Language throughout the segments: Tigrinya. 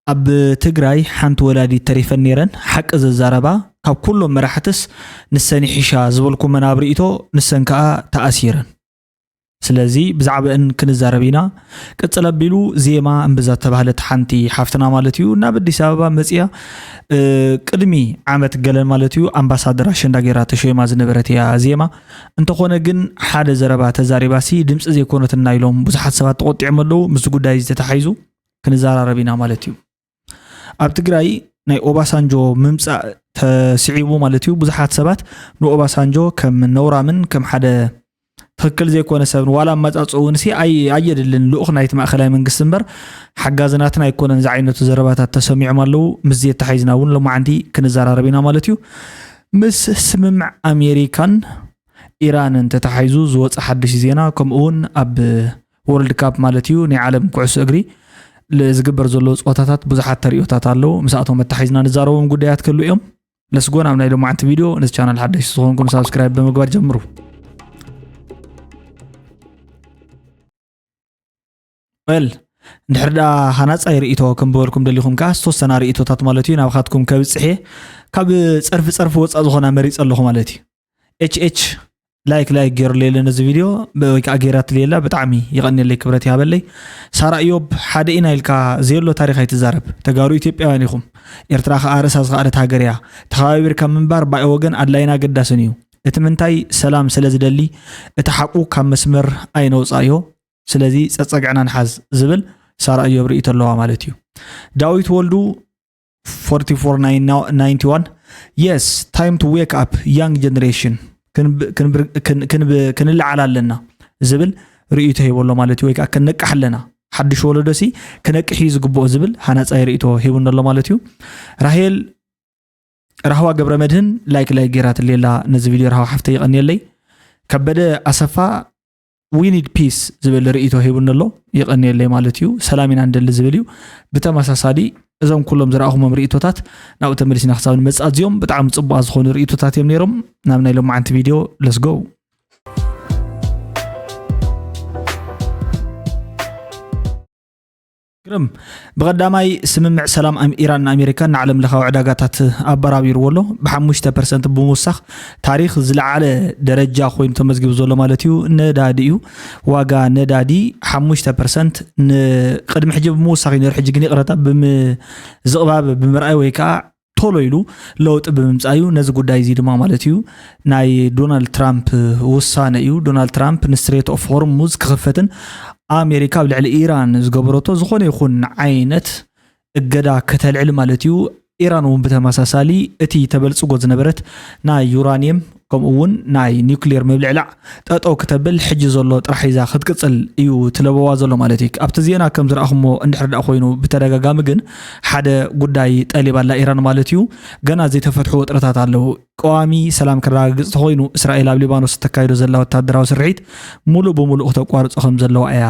ኣብ ትግራይ ሓንቲ ወላዲት ተሪፈን ነይረን፣ ሓቂ ዘዛረባ፣ ካብ ኩሎም መራሕትስ ንሰን ይሕሻ ዝበልኩመን ኣብ ርእይቶ፣ ንሰን ከኣ ተኣሲረን። ስለዚ ብዛዕባእን ክንዛረብ ኢና። ቅጽል ኣቢሉ ዜማ እምብዛ ተባህለት ሓንቲ ሓፍትና ማለት እዩ፣ ናብ ኣዲስ ኣበባ መጽያ፣ እ፣ ቅድሚ ዓመት ገለን ማለት እዩ፣ ኣምባሳደር ኣሸንዳ ገይራ ተሸይማ ዝነበረት እያ ዜማ። እንተኾነ ግን ሓደ ዘረባ ተዛሪባሲ ድምጺ ዘይኮነትና ኢሎም ብዙሓት ሰባት ተቖጢዖም ኣለዉ። ምስ ጉዳይ እዚ ተታሒዙ ክንዘራረብ ኢና ማለት እዩ። ኣብ ትግራይ ናይ ኦባሳንጆ ምምጻእ ተስዒቡ ማለት እዩ፣ ብዙሓት ሰባት ንኦባሳንጆ ከም ነውራምን ከም ሓደ ትኽክል ዘይኮነ ሰብን፣ ዋላ ኣመጻጽኡ እውን ሲ ኣይ-፣ ኣየድልን፣ ልኡኽ ናይቲ ማእከላይ መንግስቲ እምበር ሓጋዚ ናትና ኣይኮነን ዝዓይነቱ ዘረባታት ተሰሚዖም ኣለዉ። ምስዚ ኣተሓሒዝና እውን ሎማዓንቲ ክንዘራረብ ኢና ማለት እዩ። ምስ ስምምዕ ኣሜሪካን ኢራንን ተተሓሒዙ ዝወጸ ሓድሽ ዜና፣ ከምኡ እውን ኣብ ወርልድ ካፕ ማለት እዩ፣ ናይ ዓለም ኩዕሶ እግሪ ል-፣ ዝግበር ዘሎ ጸወታታት ብዙሓት ተርእዮታት ኣለዉ። ምስኣቶም ኣተሓሒዝና ንዛረቦም ጉዳያት ክህሉ እዮም። ለስጎ ናብ ናይ ሎማዓንቲ ቪድዮ። ነዚ ቻናል ሓደሽ ዝኾንኩም ሳብስክራይብ ብምግባር ጀምሩ። ወል፣ እንድሕር ደኣ ሃናጻይ ርእይቶ ክንበልኩም ደሊኹም ከኣ ዝተወሰና ርእይቶታት ማለት እዩ ናባኻትኩም ከብጽሕ እየ። ካብ ጸርፊ ጸርፊ ወጻእ ዝኾና መሪጸ ኣለኹ ማለት እዩ። ኤች ኤች ላይክ ላይክ ገይሩለይ ኣሎ ነዚ ቪድዮ፣ ብ-፣ ወይ ከኣ ገይራትለይ ኣላ። ብጣዕሚ ይቐንየለይ፣ ክብረት ይሃበለይ። ሳራ እዮብ፣ ሓደ ኢና ኢልካ ዘየሎ ታሪኽ ኣይትዛረብ። ተጋሩ ኢትዮጵያውያን ኢኹም። ኤርትራ ከኣ ርእሳ ዝኸኣለት ሃገር እያ። ተኸባቢርካ ምንባር ብኣይ ወገን ኣድላይን ኣገዳስን እዩ። እቲ ምንታይ ሰላም ስለ ዝደሊ፣ እቲ ሓቁ ካብ መስመር ኣይነውጻእዮ። ስለዚ ጸጸግዕና ንሓዝ ዝብል ሳራ እዮብ ርእይቶ ኣለዋ ማለት እዩ። ዳዊት ወልዱ ፎርቲ ፎር ናይንቲ ዋን፣ yes, time to wake up, young generation፣ ክንብ-፣ ክንብር-፣ ክን-፣ ክንብ-፣ ክንለዓል ኣለና ዝብል ርእይቶ ሂቡ ኣሎ ማለት እዩ። ወይ ከኣ ክንነቅሕ ኣለና፣ ሓድሽ ወለዶ ሲ ክነቅሕ እዩ ዝግብኦ ዝብል ሃናጻይ ርእይቶ ሂቡኒ ኣሎ ማለት እዩ። ራሄል ራህዋ ገብረ መድህን ላይክ ላይክ ገይራትለይ ኣላ ነዚ ቪድዮ። ራህዋ ሓፍተይ ይቐንየለይ። ከበደ ኣሰፋ፣ we need peace ዝብል ርእይቶ ሂቡኒ ኣሎ፣ ይቐንየለይ ማለት እዩ። ሰላም ኢና ንደሊ ዝብል እዩ። ብተመሳሳሊ እዞም ኩሎም ዝረኣኹሞም ርእይቶታት ናብኡ ተመሊስና ክሳብ ንመጽእ፣ ኣዝዮም ብጣዕሚ ጽቡቓት ዝኾኑ ርእይቶታት እዮም ነይሮም። ናብ ናይ ሎማዓንቲ ቪድዮ፣ let's go። ግርም፣ ብቐዳማይ ስምምዕ ሰላም ኣም-፣ ኢራን ንኣሜሪካን ንዓለም ለኻዊ ዕዳጋታት ኣበራቢርዎ ኣሎ። ብሓሙሽተ ፐርሰንት ብምውሳኽ ታሪኽ ዝለዓለ ደረጃ ኮይኑ ተመዝጊቡ ዘሎ ማለት እዩ። ነዳዲ እዩ። ዋጋ ነዳዲ ሓሙሽተ ፐርሰንት ንቅድሚ ሕጂ ብምውሳኽ እዩ ነይሩ። ሕጂ ግን ይቕረታ ብምዝቕባብ ብምርኣይ ወይ ከዓ ቶሎ ኢሉ ለውጢ ብምምጻእ እዩ። ነዚ ጉዳይ እዚ ድማ ማለት እዩ ናይ ዶናልድ ትራምፕ ውሳነ እዩ። ዶናልድ ትራምፕ ንስትሬት ኦፍ ሆርሙዝ ክኽፈትን ኣሜሪካ ኣብ ልዕሊ ኢራን ዝገበረቶ ዝኾነ ይኹን ዓይነት እገዳ ከተልዕል ማለት እዩ። ኢራን እውን ብተመሳሳሊ እቲ ተበልጽጎ ዝነበረት ናይ ዩራኒየም ከምኡ እውን ናይ ኒውክሌር ምብልዕላዕ ጠጠው ክተብል ሕጂ ዘሎ ጥራሕ ሒዛ ክትቅጽል እዩ ትለበዋ ዘሎ ማለት እዩ። ኣብቲ ዜና ከም ዝረኣኹሞ እንድሕር ደኣ ኮይኑ ብተደጋጋሚ ግን ሓደ ጉዳይ ጠሊባ ኣላ ኢራን ማለት እዩ። ገና ዘይተፈትሑ ወጥረታት ኣለዉ። ቀዋሚ ሰላም ክረጋግጽ ተኾይኑ እስራኤል ኣብ ሊባኖስ እተካይዶ ዘላ ወታደራዊ ስርሒት ሙሉእ ብሙሉእ ክተቋርጾ ከም ዘለዋ እያ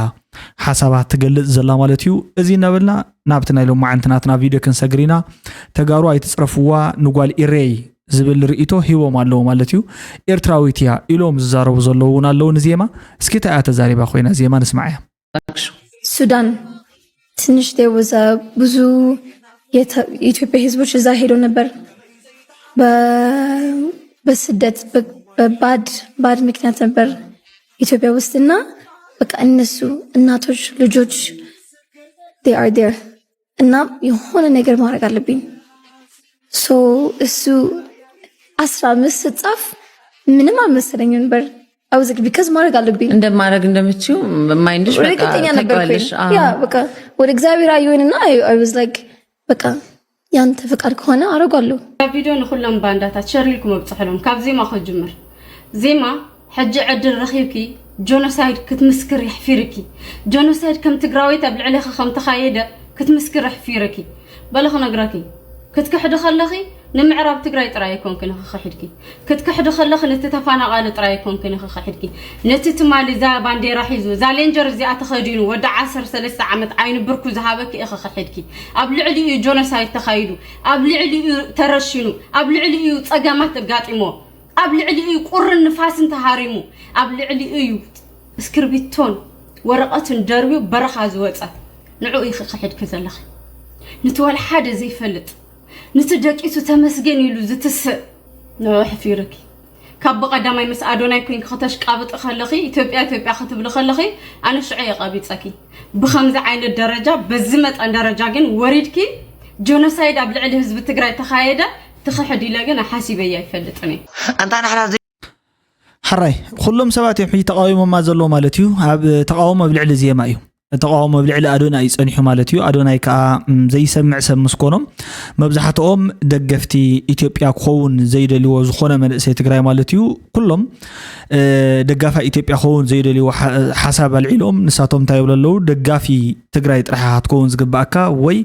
ሓሳባ ትገልጽ ዘላ ማለት እዩ። እዚ እናበልና ናብቲ ናይ ሎማዓንቲ ናትና ቪድዮ ክንሰግር ኢና። ተጋሩ ኣይትጽረፍዋ ንጓል ኢሬይ ዝብል ርእይቶ ሂቦም ኣለዉ ማለት እዩ። ኤርትራዊት እያ ኢሎም ዝዛረቡ ዘለዉ እውን ኣለዉ። ንዜማ እስኪ እንታይ እያ ተዛሪባ ኮይና ዜማ ንስማዕ እያ። ሱዳን ትንሽ there was a ብዙ የተ- የኢትዮጵያ ህዝቦች እዛ ሄዶ ነበር። በ- በስደት በ- በባድ ባድ ምክንያት ነበር ኢትዮጵያ ውስጥና በቃ እነሱ እናቶች ልጆች they are there እና የሆነ ነገር ማድረግ አለብኝ። So እሱ አስራ አምስት ስጻፍ ምንም አልመሰለኝም ነበር። I was like because ማድረግ አለብኝ። እንደማድረግ እንደምትችው ማይንድሽ በቃ ርግጠኛ ነበርኩኝ። ታውቂዋለሽ። አዎ። ያ በቃ ወደ እግዚአብሔር አየሁኝና I was like በቃ ያንተ ፍቃድ ከሆነ አደርጋለሁ። ቪድዮ ንኩሎም ባንዳታት ሸር ኢልኩም ኣብፅሕሎም። ካብ ዜማ ክጅምር። ዜማ ሕጂ ዕድል ረኺብኪ ጆኖሳይድ ክትምስክር የሕፊርኪ። ጆኖሳይድ ከም ትግራወይቲ ኣብ ልዕሌኺ ከም ተኻየደ ክትምስክር የሕፊርኪ። በለ ክነግረኪ ክትክሕዲ ከለኺ ንምዕራብ ትግራይ ጥራይ ኣይኮንክን ኢኺ ክሒድኪ ክትክሕዲ ከለኺ ነቲ ተፋናቓሊ ጥራይ ኣይኮንክን ኢኺ ክሒድኪ ነቲ ትማሊ እዛ ባንዴራ ሒዙ እዛ ሌንጀር እዚኣ ተኸዲኑ ወዲ ዓሰርተ ሰለስተ ዓመት ዓይኒ ብርኩ ዝሃበኪ ኢኺ ክሒድኪ ኣብ ልዕሊኡ ጆኖሳይድ ተኻይዱ ኣብ ልዕሊኡ ተረሽኑ ኣብ ልዕሊኡ ፀገማት ኣጋጢሞ ኣብ ልዕሊኡ ቁርን ንፋስን ተሃሪሙ ኣብ ልዕሊኡ እዩ እስክርቢቶን ወረቐትን ደርብዩ በረኻ ዝወፀ ንዕኡ ኢኺ ክሒድኪ ዘለኺ ንትዋል ሓደ ዘይፈልጥ፣ ንቲ ደቂሱ ተመስገን ኢሉ ዝትስእ፣ ንሕፊርኪ። ካብ ብቐዳማይ ምስ ኣዶናይ ኮይንኪ ከተሽቃብጢ ከለኺ፣ ኢትዮጵያ ኢትዮጵያ ክትብሊ ከለኺ፣ ኣነ ሽዑ የቐቢፀኪ። ብኸምዚ ዓይነት ደረጃ፣ በዚ መጠን ደረጃ ግን ወሪድኪ፣ ጆኖሳይድ ኣብ ልዕሊ ህዝቢ ትግራይ ተኻየደ ትኽሕድ ኢለ ግን ሓሲበያ ይፈልጥን እየ። ኣንታ ንሕና ሓራይ ኩሎም ሰባት እዮም ሕጂ ተቃዊሞማ ዘሎ ማለት እዩ። ኣብ ተቃውሞ ኣብ ልዕሊ ዜማ እዩ። ተቃውሞ ኣብ ልዕሊ ኣዶናይ እዩ ጸኒሑ ማለት እዩ። ኣዶናይ ከዓ ዘይሰምዕ ሰብ ምስ ኮኖም፣ መብዛሕትኦም ደገፍቲ ኢትዮጵያ ክኸውን ዘይደልዎ ዝኾነ መንእሰይ ትግራይ ማለት እዩ። ኩሎም ደጋፋይ ኢትዮጵያ ክኸውን ዘይደልዎ ሓሳብ ኣልዒሎም፣ ንሳቶም እንታይ ይብሉ ኣለዉ? ደጋፊ ትግራይ ጥራሕ ክትከውን ዝግባኣካ ወይ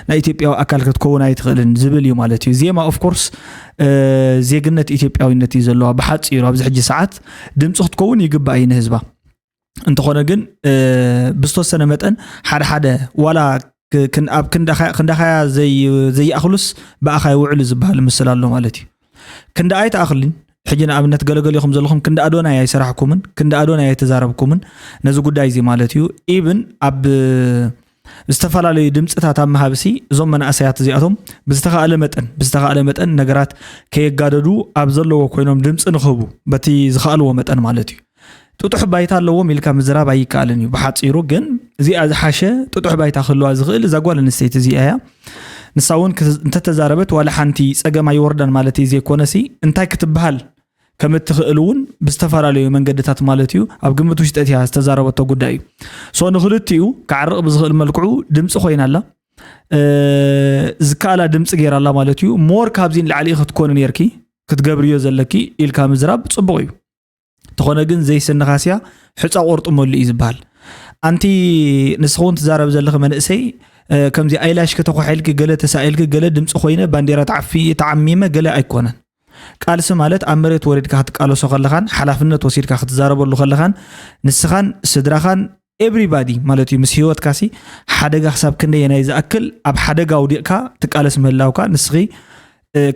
ናይ ኢትዮጵያዊ ኣካል ክትከውን ኣይትኽእልን ዝብል እዩ ማለት እዩ። ዜማ ኦፍኮርስ ዜግነት ኢትዮጵያዊነት እዩ ዘለዋ። ብሓፂሩ ኣብዚ ሕጂ ሰዓት ድምፂ ክትከውን ይግባእ እዩ ንህዝባ። እንተኾነ ግን ብዝተወሰነ መጠን ሓደ ሓደ ዋላ ኣብ ክንዳኻያ ዘይኣኽሉስ ብኣኻ ይውዕሉ ዝበሃል ምስል ኣሎ ማለት እዩ። ክንዲ ኣይትኣኽልን። ሕጂ ንኣብነት ገለገሊኹም ዘለኹም ክንዲ ኣዶናይ ኣይሰራሕኩምን፣ ክንዲ ኣዶናይ ኣይተዛረብኩምን። ነዚ ጉዳይ እዚ ማለት እዩ ኢብን ኣብ ዝተፈላለዩ ድምፅታት ኣብ ምሃብሲ እዞም መናእሰያት እዚኣቶም ብዝተኻእለ መጠን ብዝተኻእለ መጠን ነገራት ከየጋደዱ ኣብ ዘለዎ ኮይኖም ድምፂ ንክህቡ በቲ ዝኸኣልዎ መጠን ማለት እዩ። ጥጡሕ ባይታ ኣለዎም ኢልካ ምዝራብ ኣይከኣልን እዩ። ብሓፂሩ ግን እዚኣ ዝሓሸ ጥጡሕ ባይታ ክህልዋ ዝኽእል እዛ ጓል ኣንስተይቲ እዚኣ እያ። ንሳ እውን እንተተዛረበት ዋላ ሓንቲ ፀገም ኣይወርዳን ማለት እዩ ዘይኮነሲ እንታይ ክትበሃል ከም እትኽእል እውን ብዝተፈላለዩ መንገድታት ማለት እዩ ኣብ ግምት ውሽጠት እያ ዝተዛረበቶ ጉዳይ እዩ። ሶ ንክልቲኡ ክዓርቕ ብዝኽእል መልክዑ ድምፂ ኮይና ኣላ። ዝከኣላ ድምፂ ገይራ ኣላ ማለት እዩ። ሞር ካብዚ ንላዕሊ ክትኮኒ ነርኪ ክትገብርዮ ዘለኪ ኢልካ ምዝራብ ፅቡቕ እዩ። እንተኾነ ግን ዘይስንኻስያ ሕፃ ቆርጥመሉ እዩ ዝበሃል። ኣንቲ ንስኻ እውን ትዛረብ ዘለኺ መንእሰይ ከምዚ ኣይላሽ ከተኳሒልኪ ገለ ተሳኢልኪ ገለ ድምፂ ኮይነ ባንዴራ ተዓፊ ተዓሚመ ገለ ኣይኮነን። ቃልሲ ማለት ኣብ መሬት ወሪድካ ክትቃለሶ ከለኻን ሓላፍነት ወሲድካ ክትዛረበሉ ከለኻን ንስኻን ስድራኻን ኤቭሪባዲ ማለት እዩ ምስ ህይወትካሲ ሓደጋ ክሳብ ክንደየናይ ዝኣክል ኣብ ሓደጋ ውዲቕካ ትቃለስ ምህላውካ ንስኺ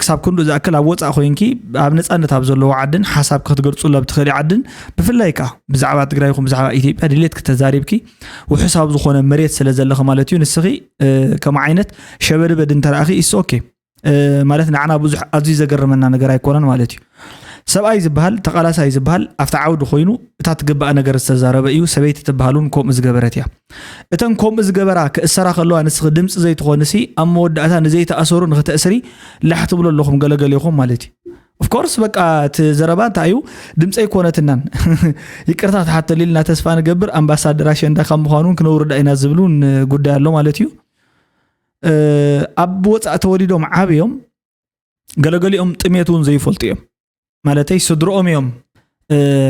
ክሳብ ክንዱ ዝኣክል ኣብ ወፃእ ኮይንኪ ኣብ ነፃነት ኣብ ዘለዎ ዓድን ሓሳብ ክትገልፁሉ ኣብ ትኽእሊ ዓድን ብፍላይ ከዓ ብዛዕባ ትግራይ ይኹን ብዛዕባ ኢትዮጵያ ድሌት ክተዛሪብኪ ውሑስ ኣብ ዝኾነ መሬት ስለ ዘለኺ ማለት እዩ ንስኺ ከም ዓይነት ሸበድበድ እንተረኣኺ ኢስ ኦኬ ማለት ንዓና ብዙሕ ኣዝዩ ዘገርመና ነገር ኣይኮነን ማለት እዩ። ሰብኣይ ዝበሃል ተቓላሳይ ዝበሃል ኣብቲ ዓውዲ ኮይኑ እታ ትግባእ ነገር ዝተዛረበ እዩ። ሰበይቲ ትበሃል እውን ከምኡ ዝገበረት እያ። እተን ከምኡ ዝገበራ ክእሰራ ከለዋ ንስኺ ድምፂ ዘይትኾንሲ ኣብ መወዳእታ ንዘይተኣሰሩ ንክተእስሪ ላሕ ትብሉ ኣለኹም ገለገሊኹም ማለት እዩ። ኦፍኮርስ በቃ እቲ ዘረባ እንታይ እዩ ድምፂ ኣይኮነትናን ይቅርታ ትሓተሉ ኢልና ተስፋ ንገብር። ኣምባሳደር ኣሸንዳ ካብ ምዃኑ እውን ክነውርዳ ኢና ዝብል እውን ጉዳይ ኣሎ ማለት እዩ። ኣብ ወፃእ ተወሊዶም ዓብዮም ገለገሊኦም ጥሜት እውን ዘይፈልጡ እዮም። ማለተይ ስድርኦም እዮም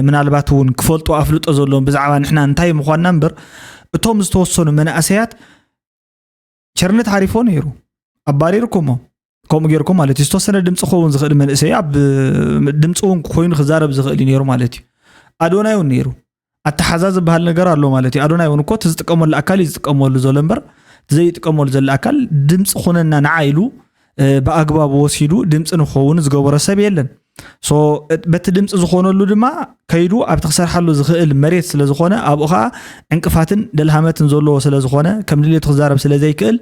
ምናልባት እውን ክፈልጡ ኣፍልጦ ዘለዎም ብዛዕባ ንሕና እንታይ ምዃንና እምበር እቶም ዝተወሰኑ መናእሰያት ቸርነት ሓሪፎ ነይሩ ኣባሪርኩሞ ከምኡ ጌርኩም ማለት እዩ ዝተወሰነ ድምፂ ክኸውን ዝኽእል መንእሰይ ኣብ ድምፂ እውን ኮይኑ ክዛረብ ዝኽእል እዩ ነይሩ ማለት እዩ። ኣዶናይ እውን ነይሩ ኣተሓዛ ዝበሃል ነገር ኣሎ ማለት እዩ። ኣዶናይ እውን እኮ እቲ ዝጥቀመሉ ኣካል እዩ ዝጥቀመሉ ዘሎ እምበር እቲ ዘይጥቀመሉ ዘሎ ኣካል ድምፂ ኩነና ንዓ ኢሉ ብኣግባቡ ወሲዱ ድምፂ ንክኸውን ዝገበሮ ሰብ የለን። በቲ ድምፂ ዝኾነሉ ድማ ከይዱ ኣብቲ ክሰርሓሉ ዝኽእል መሬት ስለ ዝኾነ ኣብኡ ከዓ ዕንቅፋትን ደልሃመትን ዘለዎ ስለ ዝኾነ ከም ድሌቱ ክዛረብ ስለ ዘይክእል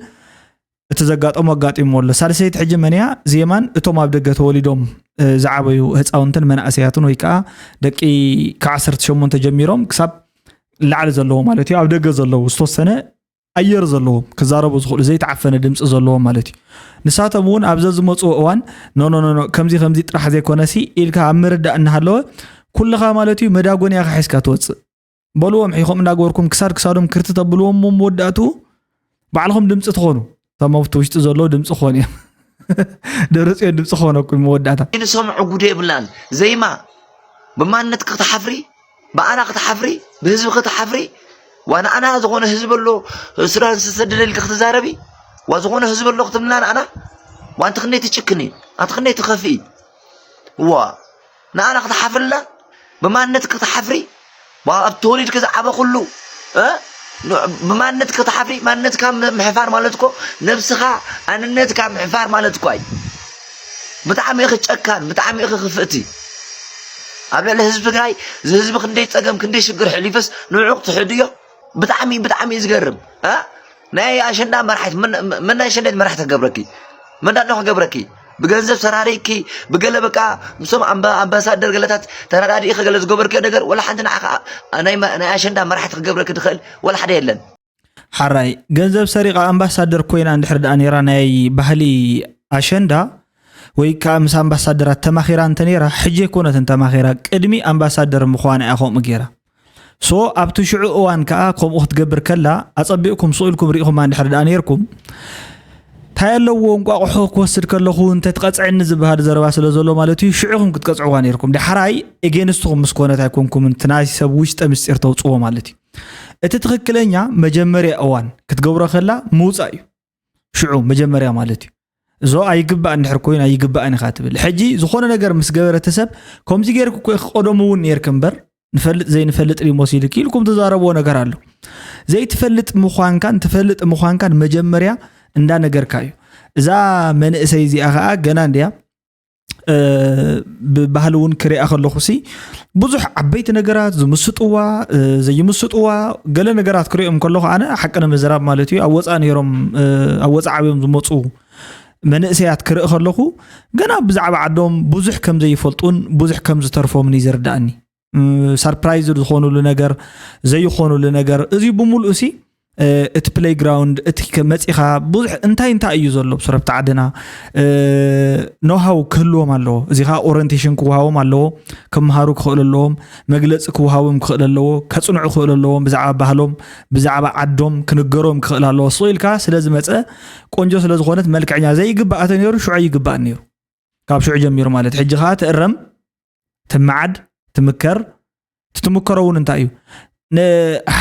እቲ ዘጋጠሞ ኣጋጢሞ ኣሎ። ሳልሰይቲ ሕጂ መን እያ? ዜማን እቶም ኣብ ደገ ተወሊዶም ዝዓበዩ ህፃውንትን መናእሰያትን ወይ ከዓ ደቂ ካብ ዓሰርተ ሸሞንተ ጀሚሮም ክሳብ ላዕሊ ዘለዎ ማለት እዩ ኣብ ደገ ዘለዉ ዝተወሰነ ኣየር ዘለዎም ክዛረቡ ዝኽእሉ ዘይተዓፈነ ድምፂ ዘለዎም ማለት እዩ። ንሳቶም እውን ኣብ ዘዝመፅዎ እዋን ኖኖኖኖ ከምዚ ከምዚ ጥራሕ ዘይኮነሲ ኢልካ ኣብ ምርዳእ እናሃለወ ኩልኻ ማለት እዩ መዳጎንያ ሒዝካ ትወፅእ በልዎም ሒኹም እናገበርኩም ክሳድ ክሳዶም ክርቲ ተብልዎም እሞ መወዳእትኡ ባዕልኹም ድምፂ ትኾኑ። እቶም ኣብቲ ውሽጢ ዘለዉ ድምፂ ክኾኑ እዮም። ደብረፅዮን ድምፂ ክኾነኩም መወዳእታ። ንሰምዖ ጉደ የብልናን። ዘይማ ብማንነትኪ ክትሓፍሪ፣ ብኣና ክትሓፍሪ፣ ብህዝቢ ክትሓፍሪ፣ ዋ ንኣና ዝኾነ ህዝቢ ኣሎ ሱዳን ዝተሰደደ ኢልኪ ክትዛረቢ፣ ዋ ዝኾነ ህዝቢ ኣሎ ክትብልና ንኣና፣ ዋ ኣንቲ ክንደይ ትጭክኒ፣ ኣንቲ ክንደይ ትኸፍኢ፣ ዋ ንኣና ክትሓፍርላ ብማንነት ክትሓፍሪ ኣብ ተወሊድኪ ዝዓበኹሉ ብማንነት ክትሓፍሪ ማንነትካ ምሕፋር ማለት እኮ ነብስኻ ኣንነትካ ምሕፋር ማለት እኮ እዩ። ብጣዕሚ ኢኺ ጨካን፣ ብጣዕሚ ኢኺ ክፍእቲ። ኣብ ልዕሊ ህዝቢ ትግራይ እዚ ህዝቢ ክንደይ ፀገም ክንደይ ሽግር ሕሊፍስ ንዑቕ ትሕድዮ። ብጣዕሚ ብጣዕሚ እዩ ዝገርም። ናይ ኣሸንዳ መራሒት መን ናይ ኣሸንዳ መራሒት ክገብረኪ? መን ዳኖ ክገብረኪ? ብገንዘብ ሰራሪኪ ብገለ በቃ ምስም ኣምባሳደር ገለታት ተረዳዲእኺ ገለ ዝገበርክዮ ነገር ወላ ሓንቲ ንዓኻ ናይ ኣሸንዳ መራሒት ክገብረኪ ትኽእል ወላ ሓደ የለን። ሓራይ ገንዘብ ሰሪቓ ኣምባሳደር ኮይና እንድሕር ደኣ ነይራ ናይ ባህሊ ኣሸንዳ ወይ ከዓ ምስ ኣምባሳደራት ተማኺራ እንተ ነይራ ሕጂ ኣይኮነትን ተማኺራ ቅድሚ ኣምባሳደር ምዃና እያ ከምኡ ገይራ። ሶ ኣብቲ ሽዑ እዋን ከዓ ከምኡ ክትገብር ከላ ኣፀቢቕኩም ስቕ ኢልኩም ርኢኹማ እንድሕር ደኣ ነይርኩም እንታይ ኣለዎ እንቋቑሖ ክወስድ ከለኹ እንተትቐፅዕኒ ዝበሃል ዘረባ ስለ ዘሎ ማለት እዩ ሽዑኹም ክትቀፅዕዋ ነይርኩም። ዳሕራይ ኤጌንስትኹም ምስ ኮነት ኣይኮንኩምን እቲ ናይ ሰብ ውሽጠ ምስጢር ተውፅዎ ማለት እዩ። እቲ ትኽክለኛ መጀመርያ እዋን ክትገብሮ ከላ ምውፃእ እዩ። ሽዑ መጀመርያ ማለት እዩ። እዞ ኣይግባእ እንድሕር ኮይኑ ኣይግባእን ኢኻ ትብል። ሕጂ ዝኾነ ነገር ምስ ገበረ እቲ ሰብ ከምዚ ገይርክ እኮ ኢኺ ቀደሙ እውን ነይርክ እምበር ንፈልጥ ዘይንፈልጥ ድዩ መሲልክ ኢልኩም ትዛረብዎ ነገር ኣሎ። ዘይትፈልጥ ምዃንካን ትፈልጥ ምዃንካን መጀመርያ እንዳነገርካ እዩ። እዛ መንእሰይ እዚኣ ከዓ ገና እንድያ ብባህሊ እውን ክሪኣ ከለኹ ሲ ብዙሕ ዓበይቲ ነገራት ዝምስጥዋ ዘይምስጥዋ ገለ ነገራት ክሪኦም ከለኹ ኣነ ሓቂ ንምዝራብ ማለት እዩ ኣብ ወፃእ ነይሮም ኣብ ወፃእ ዓብዮም ዝመፁ መንእሰያት ክርኢ ከለኹ ገና ብዛዕባ ዓዶም ብዙሕ ከም ዘይፈልጡን ብዙሕ ከም ዝተርፎምን እዩ ዝርዳእኒ። ሳርፕራይዝ ዝኾኑሉ ነገር ዘይኾኑሉ ነገር እዚ ብምሉእ ሲ እቲ ፕሌይግራውንድ እቲ መፂኻ ብዙሕ እንታይ እንታይ እዩ ዘሎ ብሰረብቲ ዓድና ኖሃው ክህልዎም ኣለዎ። እዚ ከዓ ኦሪንቴሽን ክወሃቦም ኣለዎ። ክምሃሩ ክኽእሉ ኣለዎም። መግለፂ ክወሃቦም ክኽእል ኣለዎ። ከፅንዑ ክኽእሉ ኣለዎም። ብዛዕባ ባህሎም ብዛዕባ ዓዶም ክንገሮም ክኽእል ኣለዎ። ስቕ ኢልካ ስለ ዝመፀ ቆንጆ ስለ ዝኾነት መልክዕኛ ዘይግባእ ተነይሩ ሽዑ ይግባእ ነይሩ። ካብ ሽዑ ጀሚሩ ማለት ሕጂ ከዓ ትእረም ትመዓድ ትምከር ትትምከሮ እውን እንታይ እዩ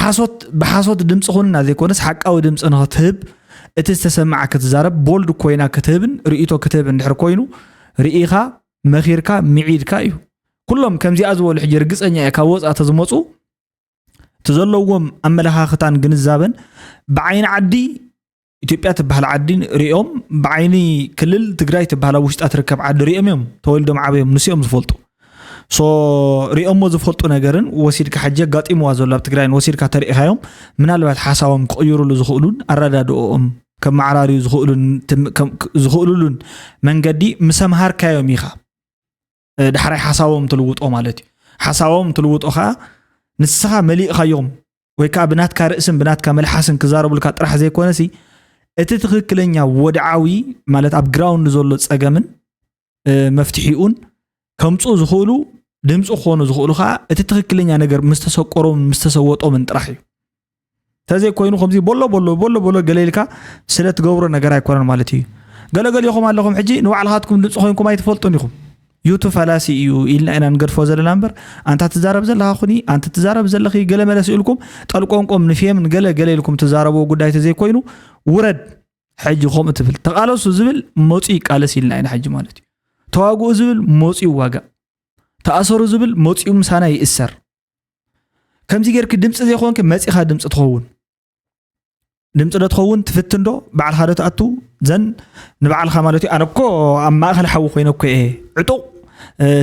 ሓሶት ብሓሶት ድምፂ ኩንና ዘይኮነስ ሓቃዊ ድምፂ ንክትህብ እቲ ዝተሰማዓ ክትዛረብ ቦልድ ኮይና ክትህብን ርእቶ ክትህብ እንድሕር ኮይኑ ርኢኻ መኺርካ ምዒድካ እዩ። ኩሎም ከምዚኣ ዝበሉ ሕጂ ርግፀኛ እየ ካብ ወፃእ ተዝመፁ እቲ ዘለዎም ኣመለኻኽታን ግንዛበን ብዓይኒ ዓዲ ኢትዮጵያ ትበሃል ዓዲ ሪኦም ብዓይኒ ክልል ትግራይ ትበሃል ኣብ ውሽጣ ትርከብ ዓዲ ሪኦም እዮም ተወልዶም ዓብዮም ንስኦም ዝፈልጡ ሶ ሪኦሞ ዝፈልጡ ነገርን ወሲድካ ሕጂ ኣጋጢምዋ ዘሎ ኣብ ትግራይን ወሲድካ ተሪኢኻዮም ምናልባት ሓሳቦም ክቕይሩሉ ዝኽእሉን ኣረዳድኦም ከመዓራርዩ ዝኽእሉሉን መንገዲ ምሰምሃርካዮም ኢኻ ዳሕራይ ሓሳቦም ትልውጦ ማለት እዩ። ሓሳቦም ትልውጦ ከዓ ንስኻ መሊእኻዮም ወይ ከዓ ብናትካ ርእስን ብናትካ መልሓስን ክዛረቡልካ ጥራሕ ዘይኮነሲ እቲ ትኽክለኛ ወድዓዊ ማለት ኣብ ግራውንድ ዘሎ ፀገምን መፍትሒኡን ከምፅኡ ዝኽእሉ ድምፂ ክኾኑ ዝኽእሉ ከዓ እቲ ትኽክለኛ ነገር ምስተሰቆሮምን ምስተሰወጦምን ጥራሕ እዩ። ተዘይኮይኑ ከምዚ ቦሎ ቦሎ ቦሎ ቦሎ ገለ ኢልካ ስለ ትገብሮ ነገር ኣይኮነን ማለት እዩ። ገለገሊኹም ኣለኹም ሕጂ ንባዕልኻትኩም ድምፂ ኮይንኩም ኣይትፈልጡን ኢኹም። ዩቱ ፋላሲ እዩ ኢልና ኢና ንገድፎ ዘለና እምበር ኣንታ ትዛረብ ዘለኻ ኩኒ ኣንቲ ትዛረብ ዘለኺ ገለ መለስ ኢልኩም ጠልቆንቆም ንፌም ንገለ ገለ ኢልኩም ትዛረብዎ ጉዳይ ተዘይኮይኑ ውረድ ሕጂ ከምኡ ትብል ተቃለሱ ዝብል መፁ ይቃለስ ኢልና ኢና ሕጂ ማለት እዩ። ተዋግኡ ዝብል መፁ ይዋጋእ ተኣሰሩ ዝብል መፅኡ ምሳና ይእሰር። ከምዚ ጌርኪ ድምፂ ዘይኮንኪ መፂኻ ድምፂ ትኸውን ድምፂ ዶ ትኸውን ትፍትን ዶ ባዕልኻ ዶ ትኣቱ ዘን ንባዕልኻ ማለት እዩ ኣነ እኮ ኣብ ማእኸል ሓዊ ኮይነ እኮ እየ ዕጡቕ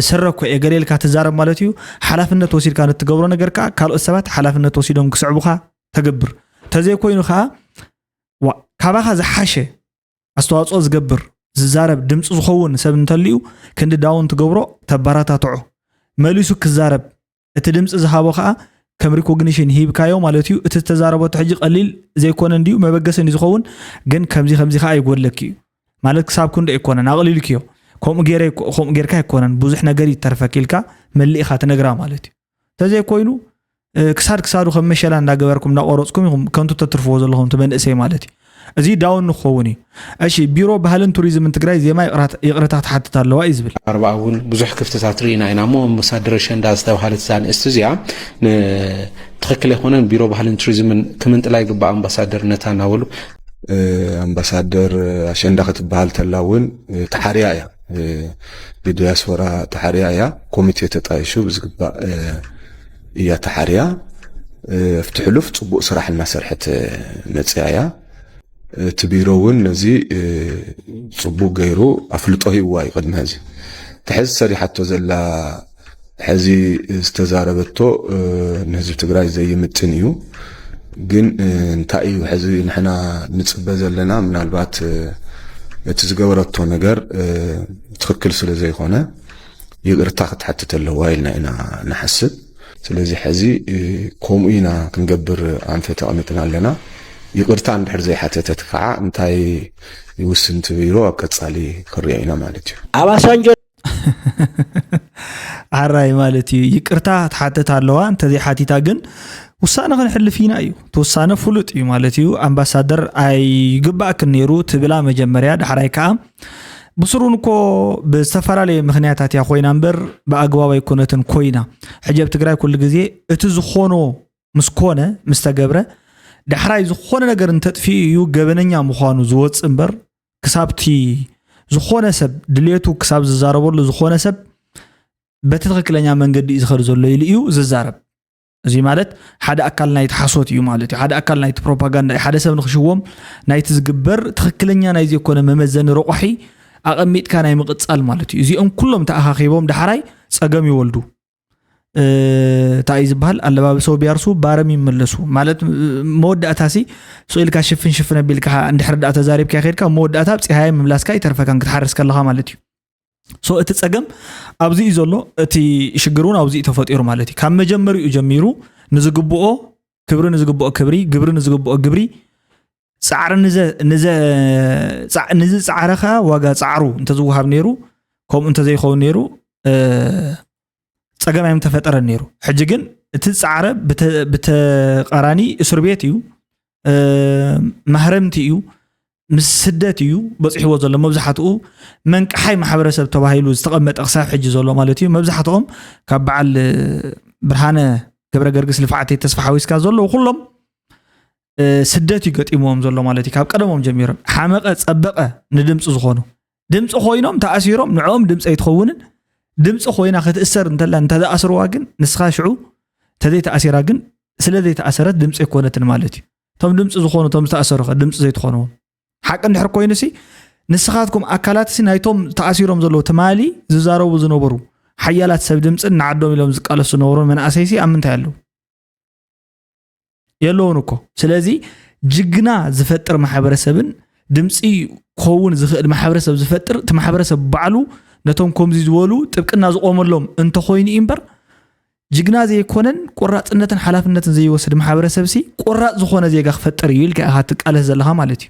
ስረ እኮ እየ ገለ ኢልካ ትዛረብ ማለት እዩ ሓላፍነት ወሲድካ ንትገብሮ ነገር ከዓ ካልኦት ሰባት ሓላፍነት ወሲዶም ክስዕቡኻ ተገብር ተዘይኮይኑ ከዓ ካባኻ ዝሓሸ ኣስተዋፅኦ ዝገብር ዝዛረብ ድምፂ ዝኸውን ሰብ እንተልዩ ክንዲ ዳውን ትገብሮ ተባራታትዖ መሊሱ ክዛረብ እቲ ድምፂ ዝሃቦ ከዓ ከም ሪኮግኒሽን ሂብካዮ ማለት እዩ እቲ ዝተዛረበቶ ሕጂ ቀሊል ዘይኮነ እንድዩ መበገሲ እንዲ ዝኸውን ግን ከምዚ ከምዚ ከዓ ይጎድለኪ እዩ ማለት ክሳብ ክንዶ ኣይኮነን ኣቕሊልክዮ ከምኡ ገይረ ከምኡ ጌርካ ኣይኮነን ብዙሕ ነገር ይተርፈክ ኢልካ መሊእኻ ትነግራ ማለት እዩ ተዘይኮይኑ ክሳድ ክሳዱ ከም መሸላ እንዳገበርኩም እንዳቆረፅኩም ኢኹም ከንቱ ተትርፍዎ ዘለኹም እቲ መንእሰይ ማለት እዩ እዚ ዳውን ንክኸውን እዩ እሺ ቢሮ ባህልን ቱሪዝምን ትግራይ ዜማ ይቕረታ ክትሓትት ኣለዋ እዩ ዝብል ኣርባኣ እውን ብዙሕ ክፍትታት ርኢና ኢና እሞ ኣምባሳደር ኣሸንዳ ዝተባሃለት እዛ ንእስቲ እዚኣ ትኽክል ኣይኮነን ቢሮ ባህልን ቱሪዝምን ክምንጥላ ይግባእ ኣምባሳደርነታ እናበሉ ኣምባሳደር ኣሸንዳ ክትበሃል ተላ እውን ተሓርያ እያ ብዲያስፖራ ተሓርያ እያ ኮሚቴ ተጣይሹ ብዝግባእ እያ ተሓርያ ኣብቲ ሕሉፍ ፅቡቅ ስራሕ እናሰርሐት መፅያ እያ እቲ ቢሮ እውን ነዚ ፅቡቅ ገይሩ ኣፍልጦ ሂብዋ እዩ ቅድሚ ሕዚ እቲ ሕዚ ሰሪሓቶ ዘላ ሕዚ ዝተዛረበቶ ንህዝቢ ትግራይ ዘይምጥን እዩ ግን እንታይ እዩ ሕዚ ንሕና ንፅበ ዘለና? ምናልባት እቲ ዝገበረቶ ነገር ትኽክል ስለ ዘይኮነ ይቕርታ ክትሓትት ኣለዋ ኢልና ኢና ንሓስብ። ስለዚ ሕዚ ከምኡ ኢና ክንገብር ኣንፈት ኣቐሚጥና ኣለና። ይቕርታ እንድሕር ዘይሓተተት ከዓ እንታይ ይውስን ትብሎ ኣብ ቀፃሊ ክንሪኦ ኢና ማለት እዩ። ኣባሳንጆ ዓራይ ማለት እዩ። ይቅርታ ትሓትት ኣለዋ፣ እንተዘይሓቲታ ግን ውሳነ ክንሕልፍ ኢና እዩ። እቲ ውሳነ ፍሉጥ እዩ ማለት እዩ። ኣምባሳደር ኣይግባእክን ነይሩ ትብላ መጀመርያ፣ ዳሕራይ ከዓ ብስሩን እኮ ብዝተፈላለየ ምክንያታት እያ ኮይና እምበር ብኣግባብ ኣይኮነትን ኮይና። ሕጂ ኣብ ትግራይ ኩሉ ግዜ እቲ ዝኾኖ ምስ ኮነ ምስ ተገብረ ዳሕራይ ዝኾነ ነገር እንተጥፊኡ እዩ ገበነኛ ምዃኑ ዝወፅእ እምበር ክሳብቲ ዝኾነ ሰብ ድሌቱ ክሳብ ዝዛረበሉ ዝኾነ ሰብ በቲ ትኽክለኛ መንገዲ እዩ ዝኸድ ዘሎ ኢሉ እዩ ዝዛረብ። እዚ ማለት ሓደ ኣካል ናይቲ ሓሶት እዩ ማለት እዩ። ሓደ ኣካል ናይቲ ፕሮፓጋንዳ እዩ። ሓደ ሰብ ንክሽዎም ናይቲ ዝግበር ትኽክለኛ ናይ ዘይኮነ መመዘኒ ረቋሒ ኣቐሚጥካ ናይ ምቕጻል ማለት እዩ። እዚኦም ኩሎም ተኣኻኺቦም ዳሕራይ ጸገም ይወልዱ። እንታይ እዩ ዝበሃል ኣለባብሰው ቢያርሱ ባረም ይመለሱ ማለት መወዳእታ ሲ ስኢልካ ሽፍን ሽፍን ኣቢልካ እንድሕር ዳ ተዛሪብካ ከድካ መወዳእታ ኣብ ፀሃየ ምምላስካ ይተርፈካን ክትሓርስ ከለካ ማለት እዩ። ሶ እቲ ፀገም ኣብዚ እዩ ዘሎ። እቲ ሽግር እውን ኣብዚ እዩ ተፈጢሩ ማለት እዩ። ካብ መጀመሪኡ ጀሚሩ ንዝግብኦ ክብሪ ንዝግብኦ ክብሪ ግብሪ ንዝግብኦ ግብሪ ፃዕሪ ንዝፃዕረ ከዓ ዋጋ ፃዕሩ እንተዝወሃብ ነይሩ ከምኡ እንተዘይኸውን ነይሩ ፀገም ኣይምተፈጠረን ነይሩ። ሕጂ ግን እቲ ፃዕረ ብተቃራኒ እስር ቤት እዩ፣ ማህረምቲ እዩ፣ ምስ ስደት እዩ በፂሕዎ ዘሎ። መብዛሕትኡ መንቅሓይ ማሕበረሰብ ተባሂሉ ዝተቐመጠ ክሳብ ሕጂ ዘሎ ማለት እዩ። መብዛሕትኦም ካብ በዓል ብርሃነ ገብረ ገርግስ ልፍዓተይ ተስፋ ሓዊስካ ዘለዉ ኩሎም ስደት እዩ ገጢምዎም ዘሎ ማለት እዩ። ካብ ቀደሞም ጀሚሮም ሓመቐ ፀበቐ ንድምፂ ዝኾኑ ድምፂ ኮይኖም ተኣሲሮም ንዕኦም ድምፂ ኣይትኸውንን። ድምፂ ኮይና ክትእሰር እንተላ እንተዝኣስርዋ ግን ንስኻ ሽዑ ተዘይተኣሲራ ግን ስለ ዘይተኣሰረት ድምፂ ኣይኮነትን ማለት እዩ። እቶም ድምፂ ዝኾኑ እቶም ዝተኣሰሩ ከ ድምፂ ዘይትኾንዎም ሓቂ እንድሕር ኮይኑ ሲ ንስኻትኩም ኣካላት ሲ ናይቶም ተኣሲሮም ዘለዉ ትማሊ ዝዛረቡ ዝነበሩ ሓያላት ሰብ ድምፅን ንዓዶም ኢሎም ዝቃለሱ ዝነበሩ መናእሰይ ሲ ኣብ ምንታይ ኣለዉ? የለውን እኮ። ስለዚ ጅግና ዝፈጥር ማሕበረሰብን ድምፂ ክኸውን ዝኽእል ማሕበረሰብ ዝፈጥር እቲ ማሕበረሰብ ባዕሉ ነቶም ከምዚ ዝበሉ ጥብቅና ዝቆመሎም እንተኮይኑ እዩ እምበር ጅግና ዘይኮነን ቆራፅነትን ሓላፍነትን ዘይወስድ ማሕበረሰብ ሲ ቆራፅ ዝኾነ ዜጋ ክፈጥር እዩ ኢልካ ኢኻ ትቃለስ ዘለኻ ማለት እዩ።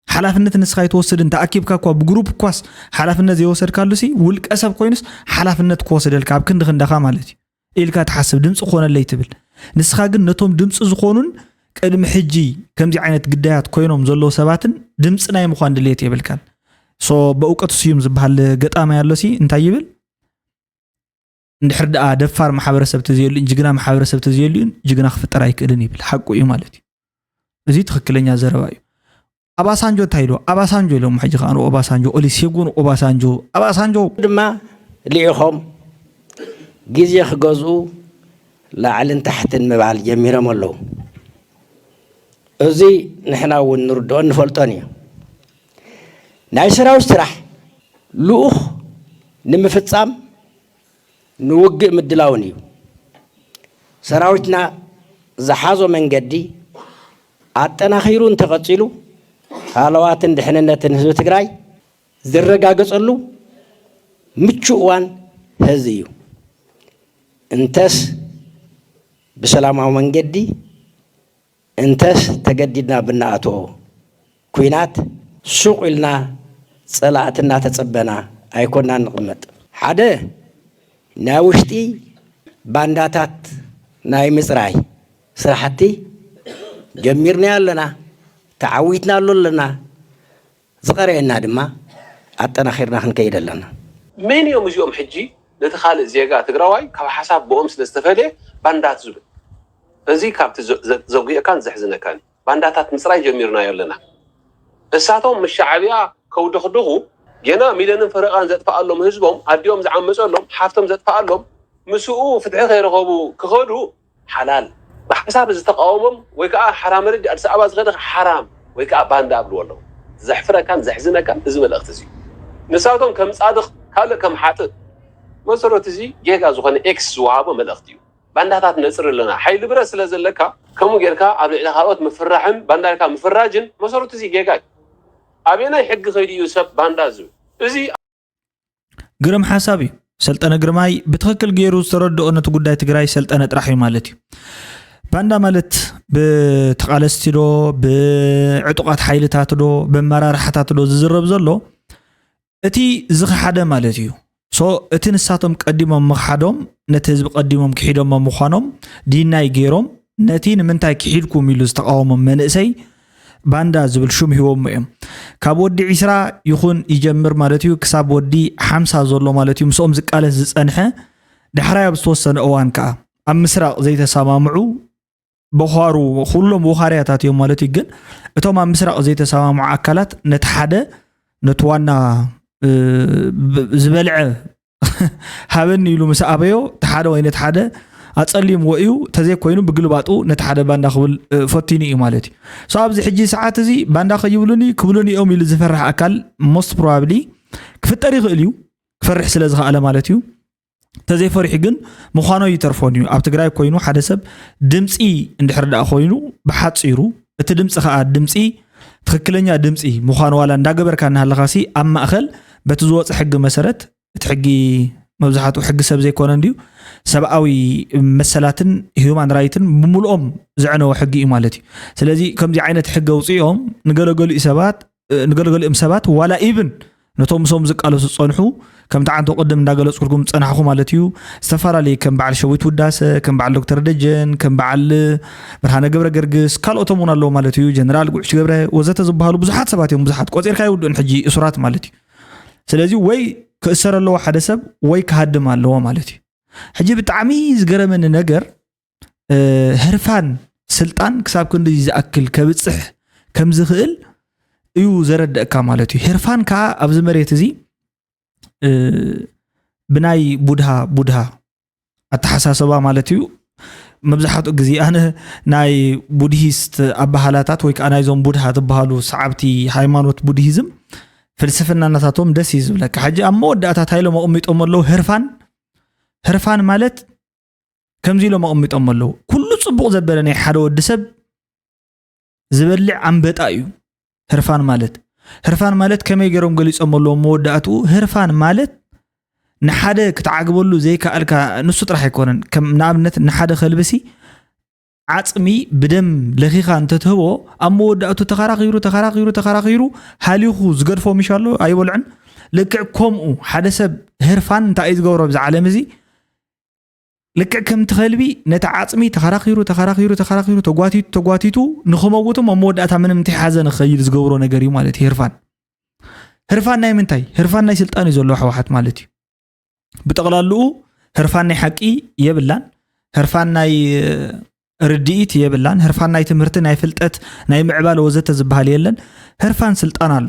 ሓላፍነት ንስኻ ኣይትወስድን ተኣኪብካ እኳ ብግሩፕ እኳስ ሓላፍነት ዘይወሰድካሉ ሲ ውልቀ ሰብ ኮይኑስ ሓላፍነት ክወስደልካ ኣብ ክንዲ ክንዳኻ ማለት እዩ ኢልካ ትሓስብ ድምፂ ኮነለይ ትብል። ንስኻ ግን ነቶም ድምፂ ዝኾኑን ቅድሚ ሕጂ ከምዚ ዓይነት ግዳያት ኮይኖም ዘለዉ ሰባትን ድምፂ ናይ ምዃን ድልየት የብልካን። ሶ በእውቀቱ ስዩም ዝበሃል ገጣማይ ኣሎ ሲ እንታይ ይብል? እንድሕር ደኣ ደፋር ማሕበረሰብ ተዘየልዩን ጅግና ማሕበረሰብ ተዘየልዩን ጅግና ክፍጠር ኣይክእልን ይብል። ሓቁ እዩ ማለት እዩ። እዚ ትኽክለኛ ዘረባ እዩ። ኣባሳንጆ እንታይ ኢሉ? ኣባሳንጆ ኢሎም ሕጂ ከዓ ንኦባሳንጆ ኦሊሴጉን ኦባሳንጆ ኣባሳንጆ ድማ ልኢኾም ግዜ ክገዝኡ ላዕልን ታሕትን ምባል ጀሚሮም ኣለዉ። እዚ ንሕና እውን ንርድኦን ንፈልጦን እዩ። ናይ ሰራዊት ስራሕ ልኡኽ ንምፍጻም ንውግእ ምድላውን እዩ። ሰራዊትና ዝሓዞ መንገዲ ኣጠናኺሩ እንተቐጺሉ ሃለዋትን ድሕንነትን ህዝቢ ትግራይ ዝረጋገጸሉ ምቹእ እዋን ሐዚ እዩ። እንተስ ብሰላማዊ መንገዲ እንተስ ተገዲድና ብንኣትዎ ኲናት ሱቕ ኢልና ጸላእቲ እናተጸበና ኣይኮናን ንቕመጥ። ሓደ ናይ ውሽጢ ባንዳታት ናይ ምጽራይ ስራሕቲ ጀሚርናዮ ኣለና፣ ተዓዊትናሉ ኣለና። ዝቐረየና ድማ ኣጠናኺርና ክንከይድ ኣለና። መን እዮም እዚኦም ሕጂ ነቲ ካልእ ዜጋ ትግራዋይ ካብ ሓሳብ ብኦም ስለ ዝተፈልየ ባንዳት ዝብል? እዚ ካብቲ ዘ- ዘ- ዘጉየካን ዘሕዝነካን እዩ። ባንዳታት ምፅራይ ጀሚርናዮ ኣለና። እሳቶም ምስ ሻዕብያ ከውደኽድኹ ጌና ሚልዮንን ፈረቓን ዘጥፍኣሎም ህዝቦም ኣዲኦም ዝዓመፀሎም ሓፍቶም ዘጥፍኣሎም ምስኡ ፍትሒ ከይረኸቡ ክኸዱ ሓላል ብሓሳብ ዝተቃወሞም ወይ ከዓ ሓራም ረዲ ኣዲስ ኣበባ ዝኸደ ሓራም ወይ ከዓ ባንዳ ኣብልዎ ኣለዉ። ዘሕፍረካን ዘሕዝነካን እዚ መልእኽቲ እዚ እዩ። ንሳቶም ከም ፃድቕ ካልእ ከም ሓጥእ መሰረት እዚ ጌጋ ዝኾነ ኤክስ ዝወሃቦ መልእኽቲ እዩ። ባንዳታት ነፅር ኣለና ሓይሊ ብረት ስለ ዘለካ ከምኡ ጌርካ ኣብ ልዕሊ ካልኦት ምፍራሕን ባንዳ ኢልካ ምፍራጅን መሰረቱ እዚ ጌጋ እዩ። ኣበየናይ ሕጊ ከይዱ እዩ ሰብ ባንዳ ዝብል? እዚ ግርም ሓሳብ እዩ። ሰልጠነ ግርማይ ብትኽክል ገይሩ ዝተረድኦ ነቲ ጉዳይ ትግራይ ሰልጠነ ጥራሕ እዩ ማለት እዩ። ባንዳ ማለት ብተቓለስቲ ዶ ብዕጡቓት ሓይልታት ዶ ብመራርሓታት ዶ ዝዝረብ ዘሎ እቲ ዝኸሓደ ማለት እዩ። ሶ እቲ ንሳቶም ቀዲሞም ምኽሓዶም ነቲ ህዝቢ ቀዲሞም ክሒዶሞ ምዃኖም ዲናይ ገይሮም ነቲ ንምንታይ ክሒድኩም ኢሉ ዝተቃወሞም መንእሰይ ባንዳ ዝብል ሹም ሂቦሞ እዮም። ካብ ወዲ ዒስራ ይኹን ይጀምር ማለት እዩ ክሳብ ወዲ ሓምሳ ዘሎ ማለት እዩ ምስኦም ዝቃለስ ዝጸንሐ። ዳሕራይ ኣብ ዝተወሰነ እዋን ከዓ ኣብ ምስራቕ ዘይተሰማምዑ በዃሩ ኩሎም ወኻርያታት እዮም ማለት እዩ። ግን እቶም ኣብ ምስራቕ ዘይተሰማምዑ ኣካላት ነቲ ሓደ ነቲ ዋና እ፣ ብ- ዝበልዐ ሃበኒ ኢሉ ምስ ኣበዮ እቲ ሓደ ወይ ነቲ ሓደ ኣጸሊምዎ እዩ። ተዘይኮይኑ ብግልባጡ ነቲ ሓደ ባንዳ ክብል እ፣ ፈቲኑ እዩ ማለት እዩ። So ኣብዚ ሕጂ ሰዓት እዚ ባንዳ ከይብሉኒ ክብሉኒ እዮም ኢሉ ዝፈርሕ ኣካል most probably ክፍጠር ይኽእል እዩ። ክፈርሕ ስለ ዝኸኣለ ማለት እዩ። ተዘይፈሪሑ ግን ምዃኖ ይተርፎን እዩ። ኣብ ትግራይ ኮይኑ ሓደ ሰብ ድምፂ እንድሕር ደኣ ኮይኑ ብሓፂሩ እቲ ድምፂ ከዓ ድምፂ ትኽክለኛ ድምፂ ምዃኑ ዋላ እንዳገበርካ እናሃለኻሲ ኣብ ማእኸል በቲ ዝወፀ ሕጊ መሰረት እቲ ሕጊ መብዛሕትኡ ሕጊ ሰብ ዘይኮነ እንድዩ ሰብኣዊ መሰላትን ሂዩማን ራይትን ብምሉኦም ዘዕነወ ሕጊ እዩ ማለት እዩ። ስለዚ ከምዚ ዓይነት ሕጊ ኣውፅኦም ንገለገሊኡ ሰባት ንገለገሊኦም ሰባት ዋላ ኢብን ነቶም ምሶም ዝቃለሱ ዝፀንሑ ከምቲ ዓንቶ ቅድም እንዳገለፅኩልኩም ዝፀናሕኩ ማለት እዩ። ዝተፈላለዩ ከም በዓል ሸዊት ውዳሰ ከም በዓል ዶክተር ደጀን ከም በዓል ብርሃነ ገብረ ገርግስ ካልኦቶም እውን ኣለዉ ማለት እዩ። ጀነራል ጉዕሽ ገብረ ወዘተ ዝበሃሉ ብዙሓት ሰባት እዮም። ብዙሓት ቆፂርካ ይውድኡን ሕጂ እሱራት ማለት እዩ። ስለዚ ወይ ክእሰር ኣለዎ ሓደ ሰብ ወይ ክሃድም ኣለዎ ማለት እዩ። ሕጂ ብጣዕሚ ዝገረመኒ ነገር እ፣ ህርፋን ስልጣን ክሳብ ክንዲ ዝኣክል ከብፅሕ ከም ዝኽእል እዩ ዘረደእካ ማለት እዩ። ህርፋን ከዓ ኣብዚ መሬት እዚ እ፣ ብናይ ቡድሃ ቡድሃ ኣተሓሳሰባ ማለት እዩ። መብዛሕትኡ ግዜ ኣነ ናይ ቡድሂስት ኣባሃላታት ወይ ከዓ ናይዞም ቡድሃ ዝበሃሉ ሰዓብቲ ሃይማኖት ቡድሂዝም ፍልስፍና እናታቶም ደስ እዩ ዝብለካ። ሕጂ ኣብ መወዳእታ እንታይ ኢሎም ኣቕሚጦም ኣለዉ? ህርፋን ህርፋን ማለት ከምዚ ኢሎም ኣቕሚጦም ኣለዉ። ኩሉ ፅቡቕ ዘበለ ናይ ሓደ ወዲ ሰብ ዝበልዕ ኣንበጣ እዩ ህርፋን ማለት። ህርፋን ማለት ከመይ ገይሮም ገሊፆም ኣለዎም መወዳእትኡ? ህርፋን ማለት ንሓደ ክትዓግበሉ ዘይከኣልካ ንሱ ጥራሕ ኣይኮነን። ከም ንኣብነት ንሓደ ከልብሲ ዓፅሚ ብደም ለኺኻ እንተትህቦ ኣብ መወዳእቱ ተኸራኺሩ ተኸራኺሩ ተኸራኺሩ ሃሊኹ ዝገድፎ ምሽ ኣሎ ኣይበልዕን። ልክዕ ከምኡ ሓደ ሰብ ህርፋን እንታይ እዩ ዝገብሮ ብዛ ዓለም እዚ ልክዕ ከምቲ ከልቢ ነቲ ዓፅሚ ተኸራኺሩ ተኸራኺሩ ተኸራኺሩ ተጓቲቱ ተጓቲቱ ንኽመውቶም ኣብ መወዳእታ ምንም እንተይሓዘ ንኽኸይድ ዝገብሮ ነገር እዩ ማለት እዩ ህርፋን። ህርፋን ናይ ምንታይ? ህርፋን ናይ ስልጣን እዩ ዘለዎ ህወሓት ማለት እዩ። ብጠቕላልኡ ህርፋን ናይ ሓቂ የብላን። ህርፋን ናይ ርድኢት የብላን። ህርፋን ናይ ትምህርቲ፣ ናይ ፍልጠት፣ ናይ ምዕባለ ወዘተ ዝበሃል የለን። ህርፋን ስልጣን ኣሎ።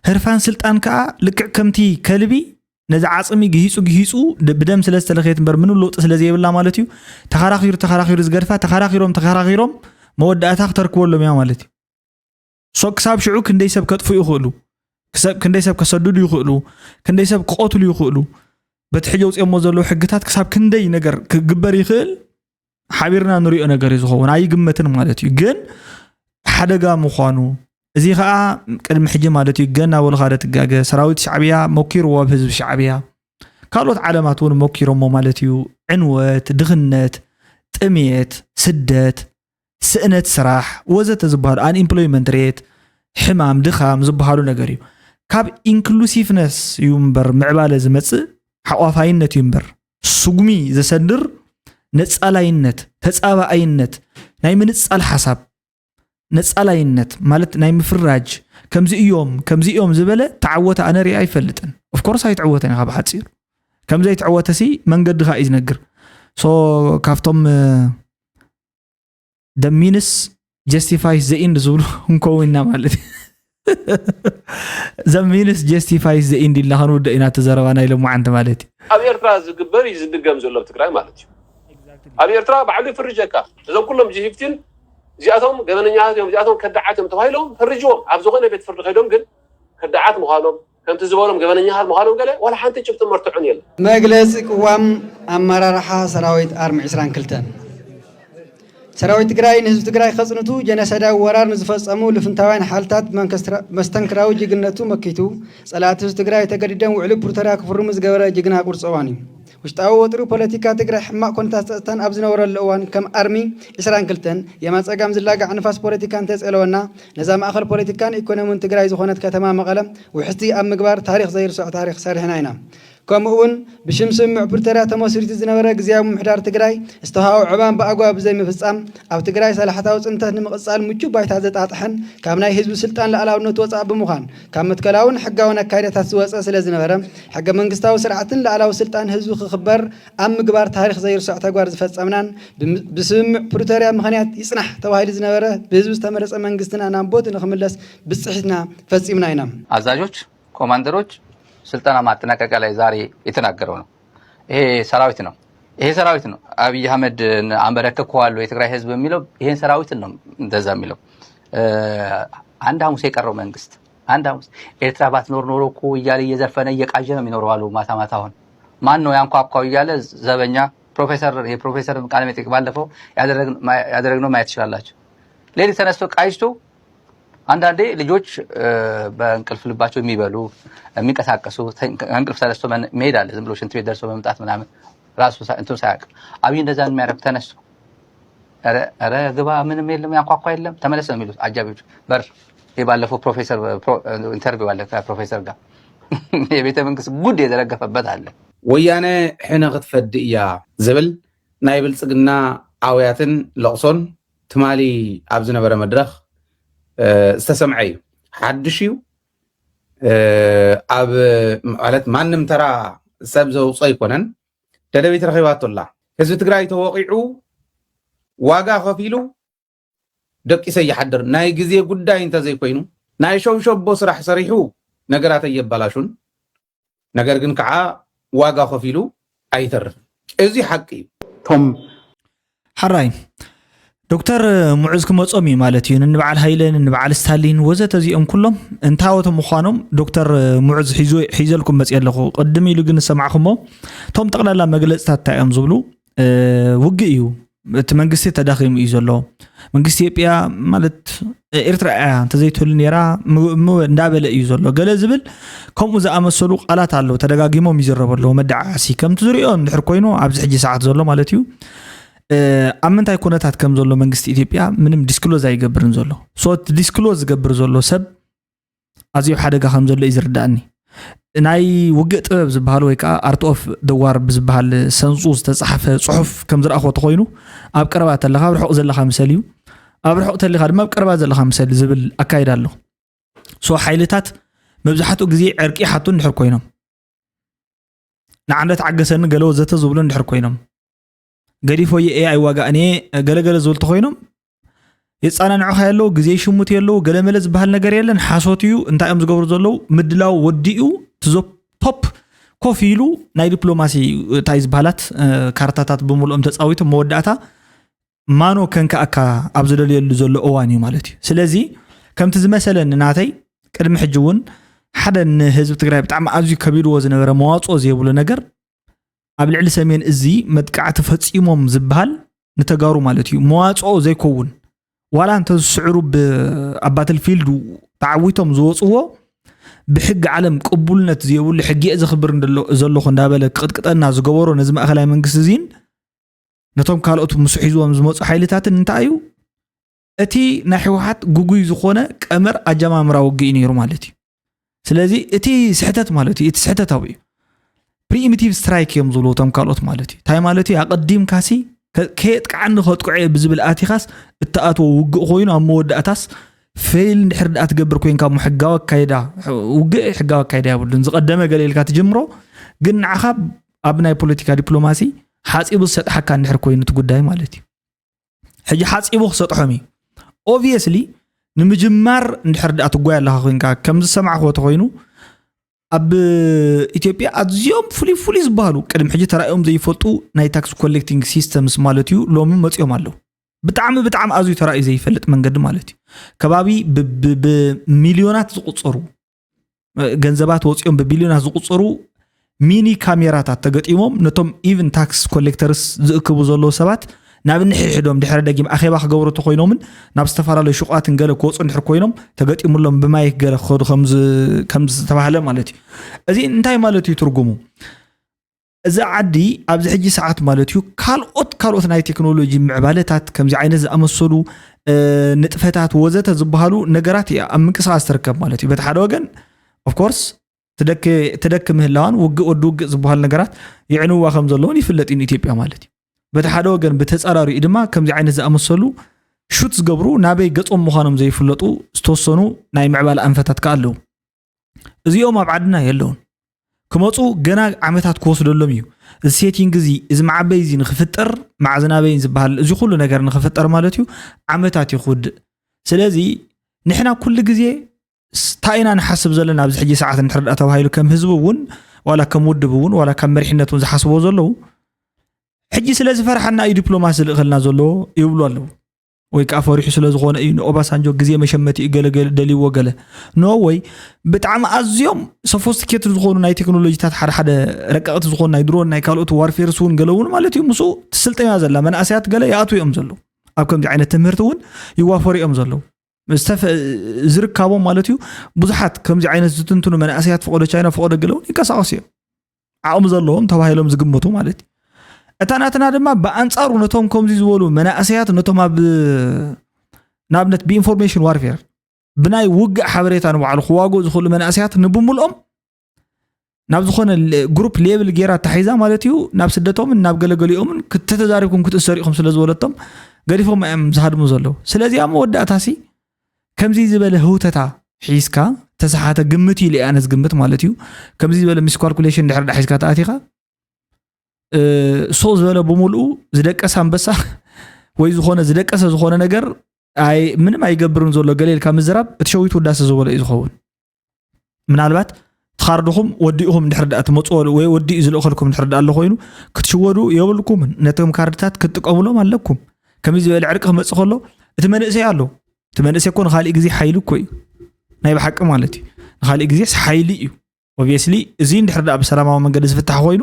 ህርፋን ስልጣን ከዓ ልክዕ ከምቲ ከልቢ ነዚ ዓፅሚ ግሂፁ ግሂፁ ድ- ብደም ስለ ዝተለኸየት እምበር ምንም ለውጢ ስለ ዘይብላ ማለት እዩ። ተኸራኺሩ ተኸራኺሩ ዝገድፋ ተኸራኺሮም ተኸራኺሮም መወዳእታ ክተርክበሎም እያ ማለት እዩ። ሶ ክሳብ ሽዑ ክንደይ ሰብ ከጥፍኡ ይኽእሉ፣ ክሰብ- ክንደይ ሰብ ከሰድዱ ይኽእሉ፣ ክንደይ ሰብ ክቐትሉ ይኽእሉ። በቲ ሕጂ ኣውፅኦሞ ዘለዉ ሕግታት ክሳብ ክንደይ ነገር ክግበር ይኽእል ሓቢርና ንሪኦ ነገር እዩ ዝኸውን፣ ኣይግመትን ማለት እዩ። ግን ሓደጋ ምዃኑ እዚ ከዓ ቅድሚ ሕጂ ማለት እዩ ገና በሉኻ ዶ ትጋገ ሰራዊት ሻዕብያ መኪርዎ ኣብ ህዝቢ ሻዕብያ ካልኦት ዓለማት እውን መኪሮሞ ማለት እዩ። ዕንወት፣ ድኽነት፣ ጥምየት፣ ስደት፣ ስእነት ስራሕ ወዘተ ዝበሃሉ unemployment rate፣ ሕማም፣ ድኻም ዝበሃሉ ነገር እዩ። ካብ inclusiveness እዩ እምበር ምዕባለ ዝመፅእ ሓቋፋይነት እዩ እምበር ስጉሚ ዘሰድር ነፃላይነት፣ ተፃባኣይነት፣ ናይ ምንፃል ሓሳብ ነፃላይነት ማለት ናይ ምፍራጅ ከምዚ እዮም ከምዚ እዮም ዝበለ ተዓወተ ኣነ ሪኣ ኣይፈልጥን። Of course ኣይትዕወተን ኢኻ ብሓፂሩ። ከም ዘይትዕወተ ሲ መንገዲ ካ እዩ ዝነግር። So ካብቶም the means justifies the end ዝብሉ ክንከውን ኢና ማለት እዩ። The means justifies the end ኢልና ክንውደእ ኢና እቲ ዘረባ ናይ ሎማዓንቲ ማለት እዩ። ኣብ ኤርትራ ዝግበር እዩ ዝድገም ዘሎ ኣብ ትግራይ ማለት እዩ። ኣብ ኤርትራ ባዕሉ ይፍርጀካ። እዞም ኩሎም ጂ ፊፍቲን እዚኣቶም ገበነኛታት እዮም፣ እዚኣቶም ከዳዓት እዮም ተባሂሎም ፈርጅዎም። ኣብ ዝኾነ ቤት ፍርዲ ከይዶም ግን ከዳዓት ምዃኖም ከምቲ ዝበሎም ገበነኛታት ምዃኖም ገለ ዋላ ሓንቲ ጭብጢ መርትዖን የለን። መግለፂ ቅዋም ኣመራርሓ ሰራዊት ኣርሚ ዕስራን ክልተን ሰራዊት ትግራይ ንህዝቢ ትግራይ ከፅንቱ ጀነሳይዳዊ ወራር ንዝፈፀሙ ልፍንታውያን ሓልታት መንከስትራ- መስተንክራዊ ጅግነቱ መኪቱ፣ ፀላእቲ ህዝቢ ትግራይ ተገዲዶም ውዕሊ ፕሪቶርያ ክፍርሙ ዝገበረ ጅግና ቁርፂ እዋን እዩ። ውሽጣዊ ወጥሪ ፖለቲካ ትግራይ፣ ሕማቕ ኩነታት ፀጥታን ኣብ ዝነበረሉ እዋን፣ ከም ኣርሚ ዕስራን ክልተን የማን ፀጋም ዝላጋዕ ንፋስ ፖለቲካ እንተፀለወና፣ ነዛ ማእኸል ፖለቲካን ኢኮኖሚን ትግራይ ዝኾነት ከተማ መቐለ ውሕስቲ ኣብ ምግባር ታሪኽ ዘይርስዖ ታሪኽ ሰሪሕና ኢና። ከምኡ እውን ብሽም ስምምዕ ፕሪቶርያ ተመስሪቱ ዝነበረ ግዝያዊ ምምሕዳር ትግራይ ዝተውሃቦ ዕማም ብኣግባቡ ዘይምፍፃም፣ ኣብ ትግራይ ሰላሕታዊ ፅንተት ንምቕፃል ምቹ ባይታ ዘጣጥሐን ካብ ናይ ህዝቢ ስልጣን ላዕላውነት ወፃእ ብምዃን ካብ መትከላውን ሕጋውን ኣካይዳታት ዝወፀ ስለ ዝነበረ፣ ሕገ መንግስታዊ ስርዓትን ላዕላዊ ስልጣን ህዝቢ ክኽበር ኣብ ምግባር ታሪኽ ዘይርሳዕ ተግባር ዝፈፀምናን ብም- ብስምምዕ ፕሪቶርያ ምኽንያት ይፅናሕ ተባሂሉ ዝነበረ ብህዝቢ ዝተመረፀ መንግስትና ናብ ቦቱ ንኽምለስ ብፅሒትና ፈፂምና ኢና። አዛዦች፣ ኮማንደሮች ስልጠና ማጠናቀቂያ ላይ ዛሬ የተናገረው ነው። ይሄ ሰራዊት ነው። ይሄ ሰራዊት ነው። አብይ አህመድ አንበረክከዋለሁ የትግራይ ህዝብ የሚለው ይሄን ሰራዊትን ነው እንደዛ የሚለው። እ፣ አንድ ሐሙስ የቀረው መንግስት፣ አንድ ሐሙስ፣ ኤርትራ ባትኖር ኖሮ እኮ እያለ እየዘፈነ እየቃዠ ነው የሚኖረው አሉ። ማታ ማታ አሁን ማን ነው ያንኳኳው እያለ ዘበኛ ፕሮፌሰር የፕሮፌሰር ቃለ መጠይቅ ባለፈው ያደረግን- ማ- ያደረግነው ማየት ትችላላችሁ። ሌሊት ተነስቶ ቃጅቶ አንዳንዴ ልጆች እ፣ በእንቅልፍ ልባቸው የሚበሉ የሚንቀሳቀሱ ተ- ከእንቅልፍ ተነስቶ መን- መሄድ አለ። ዝም ብሎ ሽንት ቤት ደርሶ መምጣት ምናምን ራሱ ሳ- እንትን ሳያውቅ አብይ እንደዛ የሚያደርግ ተነስቶ ኧረ ኧረ ግባ ምንም የለም ያንኳኳ የለም ተመለስ ነው የሚሉት አጃቢዎች። በር የባለፈው ፕሮፌሰር ፕሮ- ኢንተርቪው አለ ከፕሮፌሰር ጋር የቤተ መንግስት ጉድ የተለገፈበት አለ። ወያነ ሕነ ክትፈዲ እያ ዝብል ናይ ብልፅግና ኣውያትን ለቕሶን ትማሊ ኣብ ዝነበረ መድረኽ እ፣ ዝተሰምዐ እዩ። ሓድሽ እዩ። እ፣ ኣብ ማለት ማንም ተራ ሰብ ዘውፅኦ ኣይኮነን። ደደቢት ረኺባቶ ኣላ። ህዝቢ ትግራይ ተወቒዑ ዋጋ ከፊሉ ደቂሰ ይሓድር። ናይ ግዜ ጉዳይ እንተዘይኮይኑ ናይ ሸውሸቦ ስራሕ ሰሪሑ ነገራት ኣየባላሹን። ነገር ግን ከዓ ዋጋ ከፊሉ ኣይተርፍን። እዚ ሓቂ እዩ። ቶም ሓራይ ዶክተር ሙዑዝ ክመጾም እዩ ማለት እዩ። ንበዓል ሃይለ፣ ንበዓል ስታሊን ወዘተ እዚኦም ኩሎም እንታወት ምዃኖም ዶክተር ሙዑዝ ሒዙ- ሒዘልኩም መጽእ ኣለኹ። ቅድም ኢሉ ግን ዝሰማዕኹሞ እቶም ጠቕላላ መግለጽታት እንታይ እዮም ዝብሉ? እ፣ ውግእ እዩ፣ እቲ መንግስቲ ተዳኺሙ እዩ ዘሎ። መንግስቲ ኢትዮጵያ ማለት ኤርትራ እያ እንተዘይትህሉ ነይራ ም- ም- እንዳበለ እዩ ዘሎ። ገለ ዝብል ከምኡ ዝኣመሰሉ ቃላት ኣለዉ፣ ተደጋጊሞም ይዝረቡ ኣለዉ። መደዓዓሲ ከምቲ ዝሪኦ እንድሕር ኮይኑ ኣብዚ ሕጂ ሰዓት ዘሎ ማለት እዩ እ፣ ኣብ ምንታይ ኩነታት ከም ዘሎ መንግስቲ ኢትዮጵያ ምንም ዲስክሎዝ ኣይገብርን ዘሎ። ሶ እቲ ዲስክሎዝ ዝገብር ዘሎ ሰብ ኣዝዩ ሓደጋ ከም ዘሎ እዩ ዝርዳእኒ። ናይ ውግእ ጥበብ ዝበሃል ወይ ከዓ ኣርት ኦፍ ደ ዋር ብዝበሃል ሰንፁ ዝተፃሓፈ ፅሑፍ ከም ዝረኣኹዎ ተኮይኑ ኣብ ቀረባ ተለኻ ኣብ ርሑቕ ዘለኻ ምሰል እዩ፣ ኣብ ርሑቕ ተሊኻ ድማ ኣብ ቀረባ ዘለኻ ምሰል ዝብል ኣካይዳ ኣሎ። ሶ ሓይልታት መብዛሕትኡ ግዜ ዕርቂ ይሓቱ እንድሕር ኮይኖም ንዓንደ ተዓገሰኒ ገለ ወዘተ ዝብሉ እንድሕር ኮይኖም ገዲፎ እየ ኣይዋጋእን እየ ገለገለ ዝብሉ ተኮይኖም የፃናንዑኻ የለው ግዜ ይሽሙት የለው ገለመለ ዝበሃል ነገር የለን። ሓሶት እዩ። እንታይ እዮም ዝገብሩ ዘለው? ምድላው ወዲኡ ትዞ ቶፕ ኮፍ ኢሉ ናይ ዲፕሎማሲ እንታይ ዝበሃላት እ፣ ካርታታት ብምልኦም ተፃዊቶም መወዳእታ ማኖ ከንከኣካ ኣብ ዝደልየሉ ዘሎ እዋን እዩ ማለት እዩ። ስለዚ ከምቲ ዝመሰለኒ ናተይ ቅድሚ ሕጂ እውን ሓደ ንህዝቢ ትግራይ ብጣዕሚ ኣዝዩ ከቢድዎ ዝነበረ መዋፅኦ ዘይብሉ ነገር ኣብ ልዕሊ ሰሜን እዚ መጥቃዕቲ ፈፂሞም ዝበሃል ንተጋሩ ማለት እዩ መዋፅኦ ዘይከውን ዋላ እንተዝስዕሩ ብ- ኣብ ባትል ፊልድ ተዓዊቶም ዝወፅዎ ብሕጊ ዓለም ቅቡልነት ዘይብሉ ሕጊ እየ ዘኽብር እንደሎ- ዘለኹ እንዳበለ ክቕጥቅጠና ዝገበሮ ነዚ ማእኸላይ መንግስቲ እዚን ነቶም ካልኦት ምስ ሒዝዎም ዝመፁ ሓይልታትን እንታይ እዩ እቲ ናይ ህወሓት ግጉይ ዝኾነ ቀመር ኣጀማምራ ውግእ እዩ ነይሩ ማለት እዩ። ስለዚ እቲ ስሕተት ማለት እዩ እቲ ስሕተታዊ እዩ። ፕሪሚቲቭ ስትራይክ እዮም ዝብሉ እቶም ካልኦት ማለት እዩ። እንታይ ማለት እዩ? ኣቐዲምካሲ ከ- ከየጥቅዓኒ ከጥቅዖ እየ ብዝብል ኣቲኻስ እተኣትዎ ውግእ ኮይኑ ኣብ መወዳእታስ ፌል እንድሕር ደኣ ትገብር ኮይንካ እሞ ሕጋዊ ኣካይዳ ውግእ ሕጋዊ ኣካይዳ የብሉን። ዝቐደመ ገለ ኢልካ ትጅምሮ ግን ንዓኻ ኣብ ናይ ፖለቲካ ዲፕሎማሲ ሓፂቡ ዝሰጥሓካ እንድሕር ኮይኑ እቲ ጉዳይ ማለት እዩ። ሕጂ ሓፂቡ ክሰጥሖም እዩ። ኦብቪየስሊ ንምጅማር እንድሕር ደኣ ትጓየ ኣለኻ ኮይንካ ከም ዝሰማዕክዎ ተኮይኑ ኣብ ኢትዮጵያ ኣዝዮም ፍሉይ ፍሉይ ዝበሃሉ ቅድሚ ሕጂ ተራእዮም ዘይፈልጡ ናይ ታክስ ኮሌክቲንግ ሲስተምስ ማለት እዩ ሎሚ መፅኦም ኣለዉ። ብጣዕሚ ብጣዕሚ ኣዝዩ ተራእዩ ዘይፈልጥ መንገዲ ማለት እዩ። ከባቢ ብ- ብ- ብሚልዮናት ዝቁፀሩ ገንዘባት ወፂኦም ብቢልዮናት ዝቁፀሩ ሚኒ ካሜራታት ተገጢሞም ነቶም ኢቭን ታክስ ኮሌክተርስ ዝእክቡ ዘለዉ ሰባት ናብ እንሕድሕዶም ድሕሪ ደጊም ኣኼባ ክገብሩ እንተኮይኖምን ናብ ዝተፈላለዩ ሹቓትን ገለ ክወፁ እንድሕር ኮይኖም ተገጢሙሎም ብማይክ ገለ ክኸዱ ከም ዝ- ከም ዝተባህለ ማለት እዩ። እዚ እንታይ ማለት እዩ ትርጉሙ? እዚ ዓዲ ኣብዚ ሕጂ ሰዓት ማለት እዩ ካልኦት ካልኦት ናይ ቴክኖሎጂ ምዕባለታት ከምዚ ዓይነት ዝኣመሰሉ እ፣ ንጥፈታት ወዘተ ዝበሃሉ ነገራት እያ ኣብ ምንቅስቃስ ትርከብ ማለት እዩ። በቲ ሓደ ወገን ኦፍኮርስ ትደክ ትደክ ምህላዋን ውግእ ወዲ ውግእ ዝበሃሉ ነገራት ይዕንዋ ከም ዘለውን ይፍለጥ እዩ ንኢትዮጵያ ማለት እዩ። በቲ ሓደ ወገን ብተፃራሪኡ ድማ ከምዚ ዓይነት ዝኣመሰሉ ሹት ዝገብሩ ናበይ ገፆም ምዃኖም ዘይፍለጡ ዝተወሰኑ ናይ ምዕባለ ኣንፈታት ከ ኣለዉ። እዚኦም ኣብ ዓድና የለውን። ክመፁ ገና ዓመታት ክወስደሎም እዩ። እዚ ሴቲንግ እዚ እዚ መዓበይ እዚ ንክፍጠር መዓዝናበይን ዝበሃል እዚ ኩሉ ነገር ንክፍጠር ማለት እዩ ዓመታት እዩ ክውድእ። ስለዚ ንሕና ኩሉ ግዜ ስ- እንታይ ኢና ንሓስብ ዘለና ኣብዚ ሕጂ ሰዓት እንድሕር ደኣ ተባሂሉ ከም ህዝቢ እውን ዋላ ከም ውድብ እውን ዋላ ካብ መሪሕነት እውን ዝሓስቦ ዘለዉ ሕጂ ስለ ዝፈርሓና እዩ ዲፕሎማሲ ዝልእኸልና ዘለዎ ይብሉ ኣለዉ። ወይ ከዓ ፈሪሑ ስለ ዝኾነ እዩ ንኦባሳንጆ ግዜ መሸመቲ እዩ ገለ ገለ ደልይዎ ገለ ኖ ወይ ብጣዕሚ ኣዝዮም ሶፎስቲኬትድ ዝኾኑ ናይ ቴክኖሎጂታት ሓደ ሓደ ረቀቕቲ ዝኾኑ ናይ ድሮን ናይ ካልኦት ዋርፌርስ እውን ገለ እውን ማለት እዩ ምስኡ ትስልጠያ ዘላ መናእሰያት ገለ ይኣትዉ እዮም ዘለዉ ኣብ ከምዚ ዓይነት ትምህርቲ እውን ይዋፈሩ እዮም ዘለዉ ዝተፈ- ዝርካቦም ማለት እዩ ብዙሓት ከምዚ ዓይነት ዝትንትኑ መናእሰያት ፈቆዶ ቻይና ፈቆዶ ገለ እውን ይንቀሳቀሱ እዮም ዓቕሚ ዘለዎም ተባሂሎም ዝግመቱ ማለት እዩ እታ ናትና ድማ ብኣንፃሩ ነቶም ከምዚ ዝበሉ መናእሰያት ነቶም ኣብ ንኣብነት ብኢንፎርሜሽን ዋርፌር ብናይ ውግእ ሓበሬታ ንባዕሉ ክዋግኡ ዝኽእሉ መናእሰያት ንብምልኦም ናብ ዝኾነ ል- ግሩፕ ሌብል ጌራ ኣታሒዛ ማለት እዩ ናብ ስደቶምን ናብ ገለገሊኦምን ክተተዛሪብኩም ክትእሰሩ ኢኹም ስለ ዝበለቶም ገዲፎም እዮም ዝሃድሙ ዘለዉ ስለዚ ኣብ መወዳእታሲ ከምዚ ዝበለ ህውተታ ሒዝካ ተሰሓተ ግምት ኢለ ኣነ ዝግምት ማለት እዩ ከምዚ ዝበለ ሚስኳልኩሌሽን ድሕር ዳ ሒዝካ ተኣቲኻ ሶ ዝበለ ብምልኡ ዝደቀሰ ኣንበሳ ወይ ዝኾነ ዝደቀሰ ዝኾነ ነገር ኣይ ምንም ኣይገብርን ዘሎ ገለ ኢልካ ምዝራብ እቲ ሸዊት ውዳሰ ዝበሎ እዩ ዝኸውን ምናልባት ትኻርድኹም ወዲእኹም እንድሕር ደኣ ትመፅወሉ ወይ ወዲኡ ዝልእኸልኩም እንድሕር ደኣ ኣሎ ኮይኑ ክትሽወዱ የብልኩምን ነቶም ካርድታት ክትጥቀሙሎም ኣለኩም ከመይ ዝበለ ዕርቂ ክመፅእ ከሎ እቲ መንእሰይ ኣሎ እቲ መንእሰይ እኮ ንካሊእ ግዜ ሓይሊ እኮ እዩ ናይ ብሓቂ ማለት እዩ ንካሊእ ግዜስ ሓይሊ እዩ ኦብስሊ እዚ እንድሕር ደኣ ብሰላማዊ መንገዲ ዝፍታሕ ኮይኑ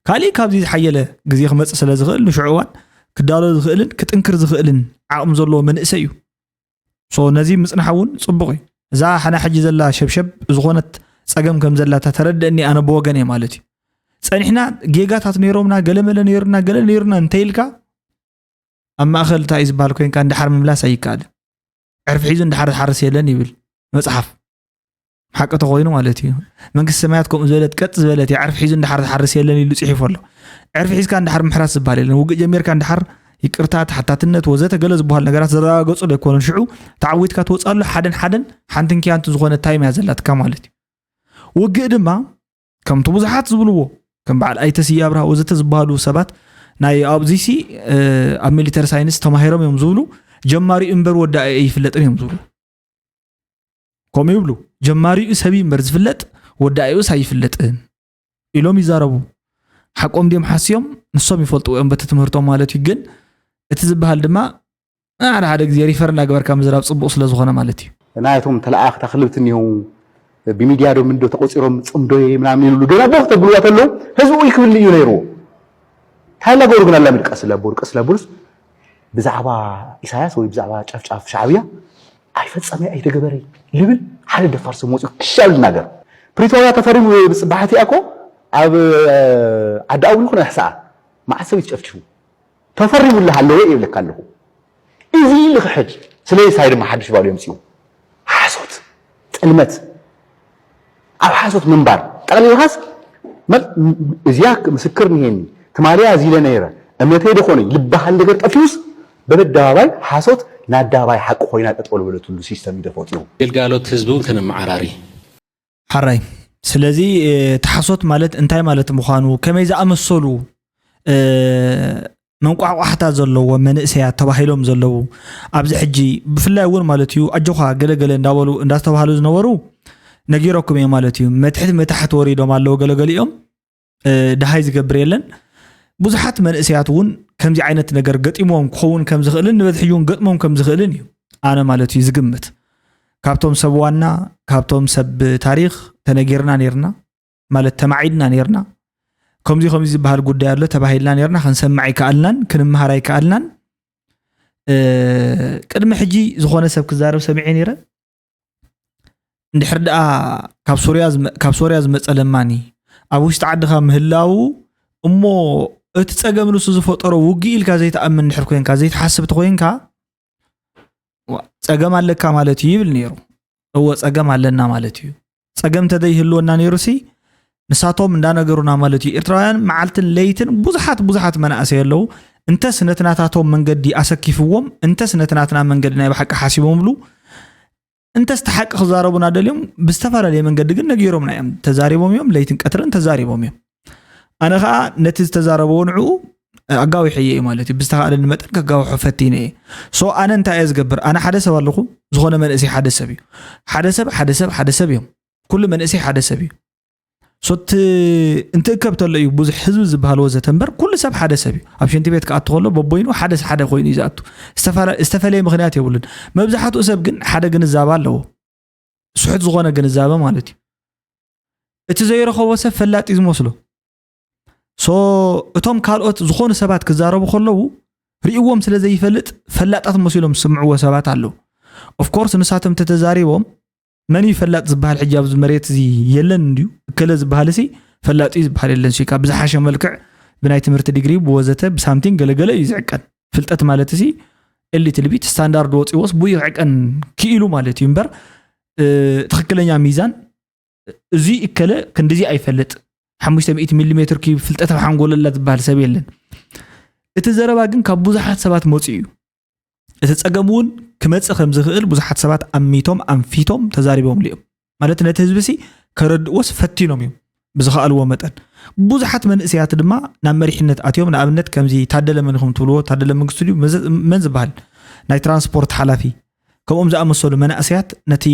ካሊእ ካብዚ ዝሓየለ ግዜ ክመፅእ ስለ ዝኽእል ንሽዑ እዋን ክዳሎ ዝኽእልን ክጥንክር ዝኽእልን ዓቕሚ ዘለዎ መንእሰይ እዩ ሶ ነዚ ምፅናሕ እውን ፅቡቕ እዩ እዛ ሓና ሕጂ ዘላ ሸብሸብ ዝኾነት ፀገም ከም ዘላታ ተረድእኒ ኣነ ብወገን እየ ማለት እዩ ፀኒሕና ጌጋታት ነይሮምና ገለመለ ነይሩና ገለ ነይሩና እንተይልካ ኣብ ማእኸል እንታይ እዩ ዝበሃል ኮይንካ እንድሓር ምምላስ ኣይከኣልን ዕርፊ ሒዙ እንድሓር ዝሓርስ የለን ይብል መፅሓፍ ሓቂ ተኮይኑ ማለት እዩ መንግስቲ ሰማያት ከምኡ ዝበለት ቀጥ ዝበለት እያ ዕርፊ ሒዙ እንድሓር ዝሓርስ የለን ኢሉ ፅሒፉ ኣሎ ዕርፊ ሒዝካ እንድሓር ምሕራስ ዝበሃል የለን ውግእ ጀሚርካ እንድሓር ይቅርታ ተሓታትነት ወዘተ ገለ ዝበሃል ነገራት ዘረጋገፁ ዶ ኣይኮኑን ሽዑ ተዓዊትካ ትወፅኣሉ ሓደን ሓደን ሓንትን ክያንትን ዝኾነ ታይም እያ ዘላትካ ማለት እዩ ውግእ ድማ ከምቲ ብዙሓት ዝብልዎ ከም በዓል ኣይተ ስየ ኣብርሃ ወዘተ ዝበሃሉ ሰባት ናይ ኣብዚሲ ኣብ ሚሊተሪ ሳይንስ ተማሂሮም እዮም ዝብሉ ጀማሪኡ እምበር ወዳኢ ኣይፍለጥን እዮም ዝብሉ ከምኡ ይብሉ ጀማሪኡ ሰብ እምበር ዝፍለጥ ወዳኢኡስ ኣይፍለጥን ኢሎም ይዛረቡ ሓቆም ድዮም ሓስዮም ንሶም ይፈልጥዎ እዮም በቲ ትምህርቶም ማለት እዩ ግን እቲ ዝበሃል ድማ ሓደ ሓደ ግዜ ሪፈር እናገበርካ ምዝራብ ፅቡቅ ስለ ዝኾነ ማለት እዩ ናይቶም ተለኣኽታ ክልብት እኒሆ ብሚድያ ዶ ምንዶ ተቆፂሮም ፅምዶየ ምናምን ይብሉ ገና ቦክ ተብልዋ ተለዉ ህዝቢ ኡይ ክብል እዩ ነይርዎ እንታይ እናገበሩ ግን ኣላሚድ ቀስ ለቦር ቀስ ለቦርስ ብዛዕባ ኢሳያስ ወይ ብዛዕባ ጨፍጫፍ ሻዕብያ ኣይፈፀመ ኣይተገበረ ልብል ሓደ ደፋር ሰብ መፅኡ ክሻብ ዝናገር ፕሪቶርያ ተፈሪሙ ብፅባሓት እያ እኮ ኣብ ዓዲ ኣውሊ ኮነ ሕሰኣ መዓት ሰብ ይትጨፍጭፉ ተፈሪሙልህ ኣለወ ይብለካ ኣለኹ። እዚ ልኽሕድ ስለዚ ሳይ ድማ ሓድሽ ባዶ የምፅኡ ሓሶት፣ ጥልመት፣ ኣብ ሓሶት ምንባር ጠቕሊልኻስ እዚያ ምስክር ንሄኒ ትማሊያ እዚ ኢለ ነይረ እምነተይ ደኾነ ልበሃል ነገር ጠፊኡስ በበደባባይ ሓሶት ንኣደባባይ ሓቂ ኮይና ጠጠው ልበለትሉ ሲስተም እዩ ተፈጢሩ። ግልጋሎት ህዝቢ እውን ከነመዓራሪ። ሓራይ ስለዚ እቲ ሓሶት ማለት እንታይ ማለት ምዃኑ ከመይ ዝኣመሰሉ መንቋሕቋሕታ ዘለዎ መንእሰያት ተባሂሎም ዘለዉ ኣብዚ ሕጂ ብፍላይ እውን ማለት እዩ ኣጆኻ ገለገለ እንዳበሉ እንዳተባሃሉ ዝነበሩ ነጊረኩም እየ ማለት እዩ መትሕት መታሕት ወሪዶም ኣለዉ ገለገሊኦም ደሃይ ዝገብር የለን ብዙሓት መንእሰያት እውን ከምዚ ዓይነት ነገር ገጢሞም ክኸውን ከም ዝኽእልን ንበዝሒ እውን ገጥሞም ከም ዝኽእልን እዩ ኣነ ማለት እዩ ዝግምት ካብቶም ሰብ ዋና ካብቶም ሰብ ታሪኽ ተነጊርና ነርና ማለት ተማዒድና ነርና ከምዚ ከምዚ ዝበሃል ጉዳይ ኣሎ ተባሂልና ነርና ክንሰምዕ ኣይከኣልናን ክንመሃር ኣይከኣልናን ቅድሚ ሕጂ ዝኾነ ሰብ ክዛረብ ሰሚዐ ነይረ። እንድሕር ደኣ ካብ ሶርያ ዝመ- ካብ ሶርያ ዝመጸ ለማኒ ኣብ ውሽጢ ዓድኻ ምህላዉ እሞ እቲ ጸገም ንሱ ዝፈጠሮ ውግእ ኢልካ ዘይትኣምን እንድሕር ኮንካ ዘይትሓስብ ተኮይንካ ዋ- ጸገም ኣለካ ማለት እዩ ይብል ነይሩ። እወ ጸገም ኣለና ማለት እዩ። ጸገም ተዘይህልወና ነይሩሲ ንሳቶም እንዳነገሩና ማለት እዩ። ኤርትራውያን መዓልትን ለይትን ብዙሓት ብዙሓት መናእሰይ ኣለዉ። እንተስ ነቲ ናታቶም መንገዲ ኣሰኪፍዎም፣ እንተስ ነቲ ናትና መንገዲ ናይ ብሓቂ ሓሲቦምሉ፣ እንተስ እቲ ሓቂ ክዛረቡና ደልዮም ብዝተፈላለየ መንገዲ ግን ነጊሮምና እዮም። ተዛሪቦም እዮም፣ ለይትን ቀትርን ተዛሪቦም እዮም። ኣነ ኸኣ ነቲ ዝተዛረበዎ ንዕኡ ኣጋዊሐዮ እየ ማለት እዩ። ብዝተኻእለኒ መጠን ከጋውሖ ፈቲነ እየ። ሶ ኣነ እንታይ እየ ዝገብር? ኣነ ሓደ ሰብ ኣለኹ፣ ዝኾነ መንእሰይ ሓደ ሰብ እዩ። ሓደ ሰብ ሓደ ሰብ ሓደ ሰብ እዮም። ኩሉ መንእሰይ ሓደ ሰብ እዩ። ሶ እቲ እንትእከብ ተሎ እዩ ብዙሕ ህዝቢ ዝበሃል ወዘተ እምበር ኩሉ ሰብ ሓደ ሰብ እዩ። ኣብ ሽንቲ ቤት ክኣቱ ከሎ በቦይኑ ሓደ ሓደ ኮይኑ እዩ ዝኣቱ። ዝተፈላ- ዝተፈለየ ምኽንያት የብሉን። መብዛሕትኡ ሰብ ግን ሓደ ግንዛበ ኣለዎ። ስሑት ዝኾነ ግንዛበ ማለት እዩ። እቲ ዘይረኸቦ ሰብ ፈላጥ እዩ ዝመስሎ። ሶ እቶም ካልኦት ዝኾኑ ሰባት ክዛረቡ ከለዉ ርእዎም ስለ ዘይፈልጥ ፈላጣት መሲሎም ዝስምዕዎ ሰባት ኣለዉ። ኦፍኮርስ ንሳቶም ተተዛሪቦም መን እዩ ፈላጥ ዝበሃል ሕጂ ኣብዚ መሬት እዚ የለን እንድዩ እከለ ዝበሃል ሲ ፈላጥ እዩ ዝበሃል የለን ሲካ ብዝሓሸ መልክዕ ብናይ ትምህርቲ ዲግሪ ብወዘተ ብሳምቲንግ ገለገለ እዩ ዝዕቀን ፍልጠት ማለት ሲ ኤሊት ልቢት ስታንዳርድ ወፂዎስ ብኡ ይዕቀን ክኢሉ ማለት እዩ እምበር ትክክለኛ ሚዛን እዚ እከለ ክንድዚ ኣይፈልጥ ሓሙሽተ ሚእቲ ሚሊ ሜትር ኪዩብ ፍልጠት ኣብ ሓንጎለላ ዝበሃል ሰብ የለን። እቲ ዘረባ ግን ካብ ብዙሓት ሰባት መፂኡ እዩ። እቲ ፀገም እውን ክመፅእ ከም ዝኽእል ብዙሓት ሰባት ኣሚቶም ኣንፊቶም ተዛሪቦምሉ እዮም። ማለት ነቲ ህዝቢ ሲ ከረድእዎስ ፈቲኖም እዮም ብዝኸኣልዎ መጠን። ብዙሓት መንእሰያት ድማ ናብ መሪሕነት ኣትዮም። ንኣብነት ከምዚ ታደለ መን ኢኹም ትብልዎ? ታደለ መንግስቱ ድዩ? መዘ- መን ዝበሃል ናይ ትራንስፖርት ሓላፊ ከምኦም ዝኣመሰሉ መናእሰያት ነቲ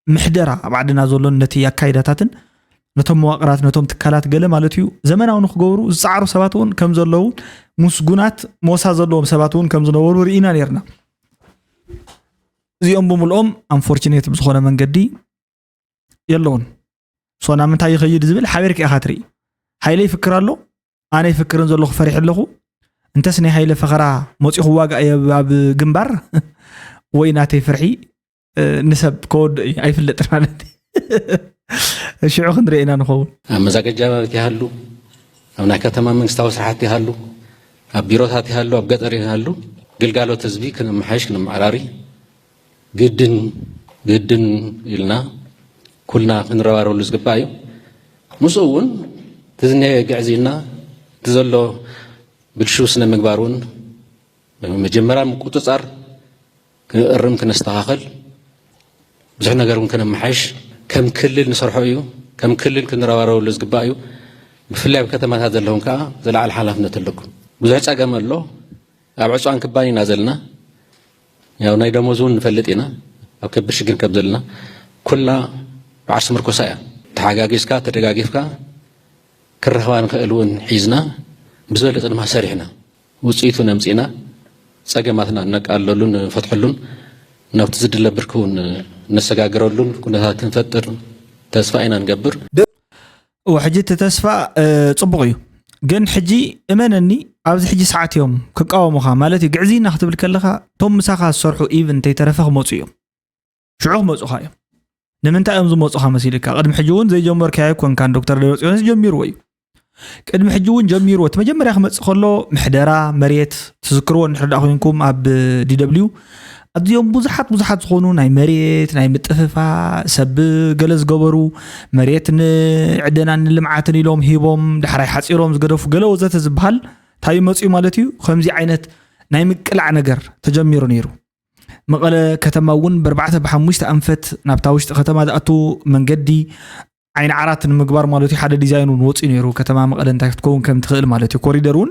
ምሕደራ ኣብ ዓድና ዘሎን ነቲ ኣካይዳታትን ነቶም መዋቕራት ነቶም ትካላት ገለ ማለት እዩ ዘመናዊ ንክገብሩ ዝፀዓሩ ሰባት እውን ከም ዘለዉ ምስጉናት ሞሳ ዘለዎም ሰባት እውን ከም ዝነበሩ ርኢና ነርና። እዚኦም ብምልኦም ኣንፎርችኔት ብዝኾነ መንገዲ የለውን። ሶ ናብ ምንታይ ይኸይድ ዝብል ሓቢርካ ኢኻ ትርኢ። ሓይለ ይፍክር ኣሎ፣ ኣነ ይፍክርን ዘለኹ ፈሪሕ ኣለኹ። እንተስ ናይ ሓይለ ፈኸራ መፂኡ ክዋጋእ እየ ኣብ ግንባር ወይ ናተይ ፍርሒ ንሰብ ከወዶ እዩ ኣይፍለጥን ማለት እዩ። ሽዑ ክንርኢ ኢና ንኸውን። ኣብ መዛገጃ ቤት ይሃሉ፣ ኣብ ናይ ከተማ መንግስታዊ ስራሕቲ ይሃሉ፣ ኣብ ቢሮታት ይሃሉ፣ ኣብ ገጠር ይሃሉ፣ ግልጋሎት ህዝቢ ክነመሓይሽ ክነመዓራሪ ግድን ግድን ኢልና ኩልና ክንረባረበሉ ዝግባእ እዩ። ምስኡ እውን እቲ ዝኒሀ ግዕዝይና እቲ ዘሎ ብልሹ ስነ ምግባር እውን መጀመርያ ምቁፅፃር ክእርም ክነስተኻኸል ብዙሕ ነገር እውን ክነመሓይሽ ከም ክልል ንሰርሖ እዩ። ከም ክልል ክንረባረበሉ ዝግባእ እዩ። ብፍላይ ኣብ ከተማታት ዘለኹም ከዓ ዝለዓለ ሓላፍነት ኣለኩም። ብዙሕ ፀገም ኣሎ። ኣብ ዕፅዋን ክባን ኢና ዘለና። ያው ናይ ደሞዝ እውን ንፈልጥ ኢና ኣብ ከቢድ ሽግር ከም ዘለና። ኩላ በዓል ስምርኮሳ እያ። ተሓጋጊዝካ ተደጋጊፍካ ክረኸባ ንኽእል እውን ሒዝና ብዝበለፀ ድማ ሰሪሕና ውፅኢቱ ነምፂና ፀገማትና እነቃለሉን ንፈትሐሉን ናብቲ ዝድለ ብርኪ እውን እነሰጋግረሉን ኩነታት ክንፈጥር ተስፋ ኢና ንገብር። እወ ሕጂ እቲ ተስፋ ፅቡቕ እዩ። ግን ሕጂ እመነኒ ኣብዚ ሕጂ ሰዓት እዮም ክቃወሙኻ ማለት እዩ። ግዕዝይና ክትብል ከለኻ እቶም ምሳኻ ዝሰርሑ ኢቭን እንተይተረፈ ክመፁ እዮም። ሽዑ ክመፁኻ እዮም። ንምንታይ እዮም ዝመፁኻ መሲልካ? ቅድሚ ሕጂ እውን ዘይጀመርካዮ ኣይኮንካን። ዶክተር ደብረፅዮንስ ጀሚርዎ እዩ። ቅድሚ ሕጂ እውን ጀሚርዎ። እቲ መጀመርያ ክመፅእ ከሎ ምሕደራ መሬት ትዝክርዎ እንድሕር ደኣ ኮይንኩም ኣብ ዲ ደብልዩ ኣዝዮም ብዙሓት ብዙሓት ዝኾኑ ናይ መሬት ናይ ምጥፍፋ ሰብ ገለ ዝገበሩ መሬት ንዕደናን ንልምዓትን ኢሎም ሂቦም ዳሕራይ ሓፂሮም ዝገደፉ ገለ ወዘተ ዝበሃል እንታይ እዩ መፅኡ ማለት እዩ። ከምዚ ዓይነት ናይ ምቅላዕ ነገር ተጀሚሩ ነይሩ። መቐለ ከተማ እውን ብኣርባዕተ ብሓሙሽተ ኣንፈት ናብታ ውሽጢ ከተማ ዝኣቱ መንገዲ ዓይኒ ዓራት ንምግባር ማለት እዩ ሓደ ዲዛይን እውን ወፂኡ ነይሩ። ከተማ መቐለ እንታይ ክትከውን ከም ትኽእል ማለት እዩ። ኮሪደር እውን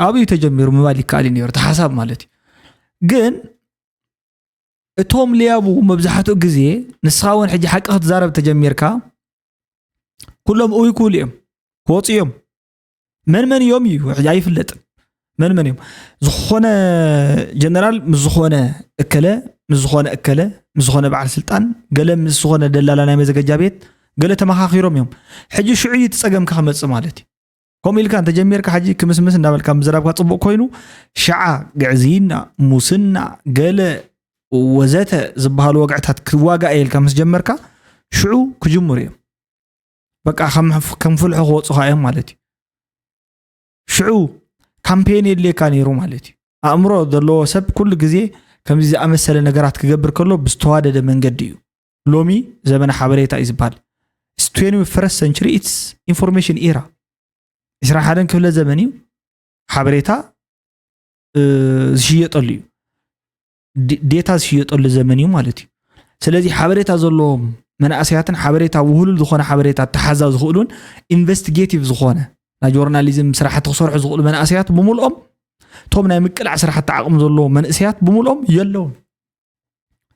ኣብኡ ተጀሚሩ ምባል ይከኣል እዩ ነይሩ እቲ ሓሳብ ማለት እዩ። ግን እቶም ሊያቡ መብዛሕትኡ ግዜ ንስኻ እውን ሕጂ ሓቂ ክትዛረብ ተጀሚርካ ኩሎም እውይ ክብሉ እዮም ክወፁ እዮም። መን መን እዮም እዩ ሕጂ ኣይፍለጥን። መን መን እዮም ዝኾነ ጀነራል ምስ ዝኾነ እከለ ምስ ዝኾነ እከለ ምስ ዝኾነ በዓል ስልጣን ገለ ምስ ዝኾነ ደላላ ናይ መዘገጃ ቤት ገለ ተመኻኺሮም እዮም። ሕጂ ሽዑ እዩ እቲ ፀገምካ ክመፅእ ማለት እዩ። ከምኡ ኢልካ እንተጀሚርካ፣ ሕጂ ክምስምስ እንዳበልካ ምዝራብካ ጽቡቕ ኮይኑ፣ ሽዓ ግዕዝይና፣ ሙስና፣ ገለ ወዘተ ዝበሃሉ ወግዕታት ክዋጋእ ኢልካ ምስ ጀመርካ፣ ሽዑ ክጅምሩ እዮም። በቃ ከም ከም ፍልሖ ክወጹኻ እዮም ማለት እዩ። ሽዑ ካምፔን የድልየካ ነይሩ ማለት እዩ። ኣእምሮ ዘለዎ ሰብ ኩሉ ግዜ ከምዚ ዝኣመሰለ ነገራት ክገብር ከሎ ብዝተዋደደ መንገዲ እዩ። ሎሚ ዘመነ ሓበሬታ እዩ ዝበሃል። It's twenty-first century, it's information era። ዕስራን ሓደን ክፍለ ዘመን እዩ። ሓበሬታ ዝሽየጠሉ እዩ። ዴታ ዝሽየጠሉ ዘመን እዩ ማለት እዩ። ስለዚ ሓበሬታ ዘለዎም መናእሰያትን ሓበሬታ ውህሉል ዝኾነ ሓበሬታ ተሓዛ ዝኽእሉን ኢንቨስቲጌቲቭ ዝኾነ ናይ ጆርናሊዝም ስራሕቲ ክሰርሑ ዝኽእሉ መናእሰያት ብምልኦም፣ እቶም ናይ ምቅላዕ ስራሕቲ ዓቕሚ ዘለዎም መንእሰያት ብምልኦም የለውን።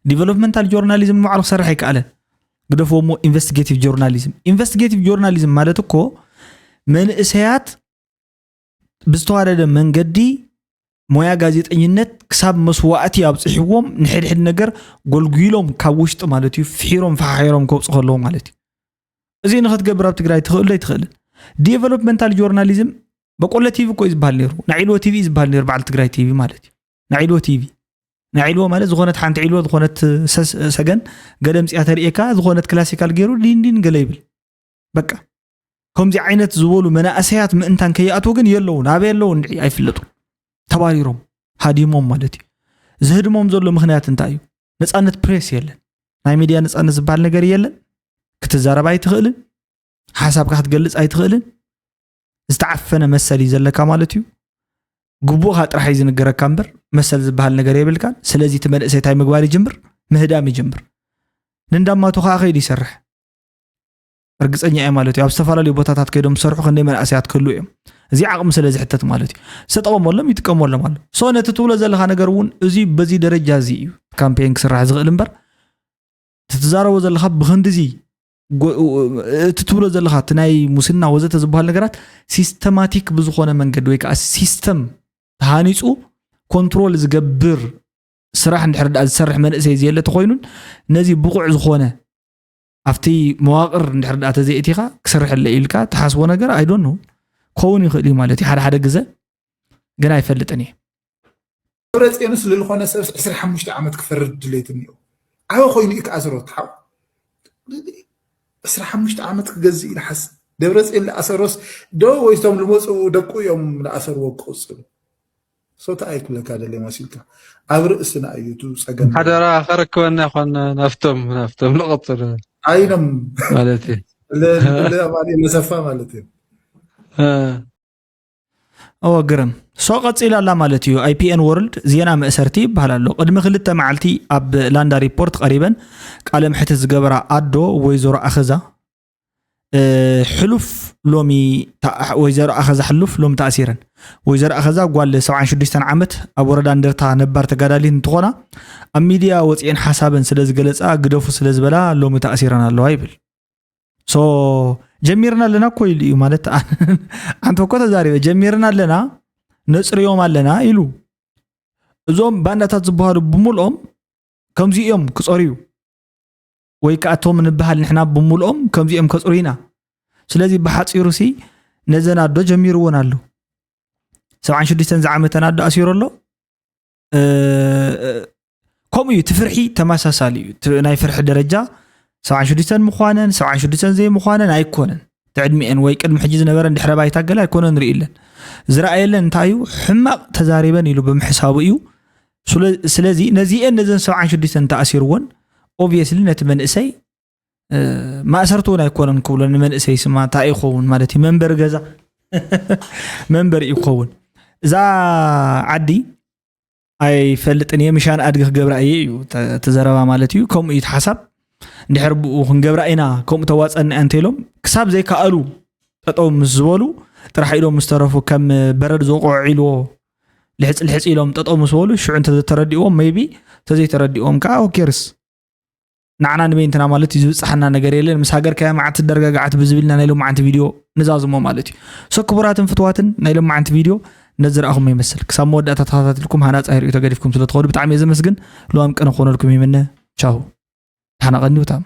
ዲቨሎፕመንታል ጆርናሊዝም ንባዕሉ ክሰርሕ ኣይከኣለን። ግደፍዎ እሞ ኢንቨስቲጌቲቭ ጆርናሊዝም። ኢንቨስቲጌቲቭ ጆርናሊዝም ማለት እኮ መንእሰያት ብዝተዋደደ መንገዲ ሞያ ጋዜጠኝነት ክሳብ መስዋእቲ ኣብፅሕዎም ንሕድሕድ ነገር ጎልጉሎም ካብ ውሽጢ ማለት እዩ ፍሒሮም ፈሓሒሮም ከውፁ ከለዉ ማለት እዩ። እዚ ንክትገብር ኣብ ትግራይ ትኽእል ዶ ኣይትኽእልን? ዲቨሎፕመንታል ጆርናሊዝም በቆሎ ቲቪ እኮ እዩ ዝበሃል ነይሩ። ናይ ዒልዎ ቲቪ እዩ ዝበሃል ነይሩ በዓል ትግራይ ቲቪ ማለት እዩ። ናይ ዒልዎ ቲቪ ናይ ዒልዎ ማለት ዝኾነት ሓንቲ ዒልዎ ዝኾነት ሰገን ገለ ምፅያ ተርእየካ ዝኾነት ክላሲካል ገይሩ ዲንዲን ገለ ይብል። በቃ ከምዚ ዓይነት ዝበሉ መናእሰያት ምእንታን ከይኣትዎ ግን የለውን። ኣበይ ኣለዉ እንድዒ ኣይፍለጡ። ተባሪሮም ሃዲሞም ማለት እዩ። ዝህድሞም ዘሎ ምኽንያት እንታይ እዩ? ነፃነት ፕሬስ የለን። ናይ ሚድያ ነፃነት ዝበሃል ነገር የለን። ክትዛረብ ኣይትኽእልን። ሓሳብካ ክትገልፅ ኣይትኽእልን። ዝተዓፈነ መሰል እዩ ዘለካ ማለት እዩ። ግቡእካ ጥራሕ እዩ ዝንገረካ እምበር መሰል ዝበሃል ነገር የብልካን። ስለዚ እቲ መንእሰይ እንታይ ምግባር ይጅምር? ምህዳም ይጅምር። ንእንዳማቱ ከዓ ከይዱ ይሰርሕ። እርግፀኛ እየ ማለት እዩ። ኣብ ዝተፈላለዩ ቦታታት ከይዶም ዝሰርሑ ክንደይ መናእሰያት ክህልዉ እዮም። እዚ ዓቕሚ ስለ ዝሕተት ማለት እዩ። ዝተጠቐመሎም ይጥቀመሎም ኣሎ። ሶ ነቲ ትብሎ ዘለካ ነገር እውን እዚ በዚ ደረጃ እዚ እዩ ካምፔን ክስራሕ ዝኽእል እምበር እቲ ትዛረቦ ዘለካ ብክንድዚ እቲ ትብሎ ዘለካ እቲ ናይ ሙስና ወዘተ ዝበሃል ነገራት ሲስተማቲክ ብዝኾነ መንገዲ ወይ ከዓ ሲስተም ተሃኒፁ ኮንትሮል ዝገብር ስራሕ እንድሕር ዳኣ ዝሰርሕ መንእሰይ ዝየለ ተኮይኑን ነዚ ብቑዕ ዝኾነ ኣብቲ መዋቕር እንድሕር ዳኣ ተዘይእቲኻ ክሰርሐለ ኢልካ ትሓስቦ ነገር ኣይዶን ክኸውን ይኽእል እዩ ማለት እዩ። ሓደ ሓደ ግዘ ግን ኣይፈልጥን እየ። ደብረፅዮንስ ልልኾነ ሰብስ ዕስራ ሓሙሽተ ዓመት ክፈርድ ድሌት እኒኦ። ዓበ ኮይኑ እዩ ክኣስሮ ትሓው ዕስራ ሓሙሽተ ዓመት ክገዝእ ኢሉ ሓስ ደብረፅዮን ዝኣሰሮስ ዶ ወይቶም ልመፁ ደቁ እዮም ዝኣሰርዎ ክቕፅሉ ሶታ ኣይክብለካ ደለ ማሲልካ ኣብ ርእስና እዩ እቲ ፀገም። ሓደራ ከረክበና ይኮን ናፍቶም ናፍቶም ንቐፅል ኣይኖም ማለት እዩ። ለሰፋ ማለት እዩ። እወ ግርም ሶ ቀፂላ ኣላ ማለት እዩ። ኣይፒኤን ወርልድ ዜና መእሰርቲ ይበሃል ኣሎ። ቅድሚ ክልተ መዓልቲ ኣብ ላንዳ ሪፖርት ቀሪበን ቃለ መሕትት ዝገበራ ኣዶ ወይዘሮ ኣኸዛ ሕሉፍ ሎሚ ወይዘሮ ኣኸዛ ሕሉፍ ሎሚ ተኣሲረን። ወይዘሮ ኣኸዛ ጓል ሰብዓን ሽዱሽተን ዓመት ኣብ ወረዳ እንደርታ ነባር ተጋዳሊት እንትኾና ኣብ ሚድያ ወፂኤን ሓሳበን ስለ ዝገለፃ ግደፉ ስለ ዝበላ ሎሚ ተኣሲረን ኣለዋ ይብል። ሶ ጀሚርና ኣለና እኮ ኢሉ እዩ ማለት ኣንተ እኮ ተዛሪበ ጀሚርና ኣለና ነፅርዮም ኣለና ኢሉ። እዞም ባንዳታት ዝበሃሉ ብምልኦም ከምዚ እዮም ክፀርዩ ወይ ከዓ እቶም ንበሃል ንሕና ብምልኦም ከምዚ እዮም ከፅሩዩና። ስለዚ ብሓፂሩ ሲ ነዘን ኣዶ ጀሚርዎን ኣሎ። ሰብዓን ሽዱሽተን ዝዓመተን ኣዶ ኣሲሩ ኣሎ። ከምኡ እዩ እቲ ፍርሒ ተመሳሳሊ እዩ። ናይ ፍርሒ ደረጃ ሰብዓን ሽዱሽተን ምዃነን ሰብዓን ሽዱሽተን ዘይምዃነን ኣይኮነን። እቲ ዕድሚኤን ወይ ቅድሚ ሕጂ ዝነበረ ድሕረ ባይታ ገለ ኣይኮነን ንርኢ ለን ዝረኣየለን እንታይ እዩ ሕማቕ ተዛሪበን ኢሉ ብምሕሳቡ እዩ። ስለዚ ነዚኤን ነዘን ሰብዓን ሽዱሽተን ተኣሲርዎን ኦብቪየስሊ ነቲ መንእሰይ ማእሰርቱ እውን ኣይኮነን ክብሎ ንመንእሰይ ስማ እንታይ ይኸውን ማለት እዩ መንበሪ ገዛ መንበሪ እዩ ክኸውን እዛ ዓዲ ኣይፈልጥን እየ ምሻን ኣድጊ ክገብራ እየ እዩ እቲ ዘረባ ማለት እዩ። ከምኡ እዩ እቲ ሓሳብ። እንድሕር ብኡ ክንገብራ ኢና ከምኡ ተዋፀና እያ እንተኢሎም ክሳብ ዘይከኣሉ ጠጠው ምስ ዝበሉ ጥራሕ ኢሎም ምስ ተረፉ ከም በረድ ዝወቕዖ ዒልዎ ልሕፅ ልሕፅ ኢሎም ጠጠው ምስ በሉ ሽዑ እንተተረዲእዎም maybe ተዘይተረዲእዎም ከዓ ኦኬርስ ንዓና ንበይንትና ማለት እዩ ዝብፅሓና ነገር የለን። ምስ ሃገርካያ መዓት ትደረጋግዓ ትብዝብ ኢልና ናይ ሎማዓንቲ ቪድዮ ንዛዝሞ ማለት እዩ። ሶ ክቡራትን ፍትዋትን ናይ ሎማዓንቲ ቪድዮ ነዚ ረኣኹሞ ይመስል። ክሳብ መወዳእታ ተኸታቲልኩም ሃናፃይ ርእይቶ ገዲፍኩም ስለ ትኸዱ ብጣዕሚ እየ ዘመስግን። ልዋም ቅነ ክኾነልኩም ይምነ። ቻው። ደሓና ቀንዩ ታም።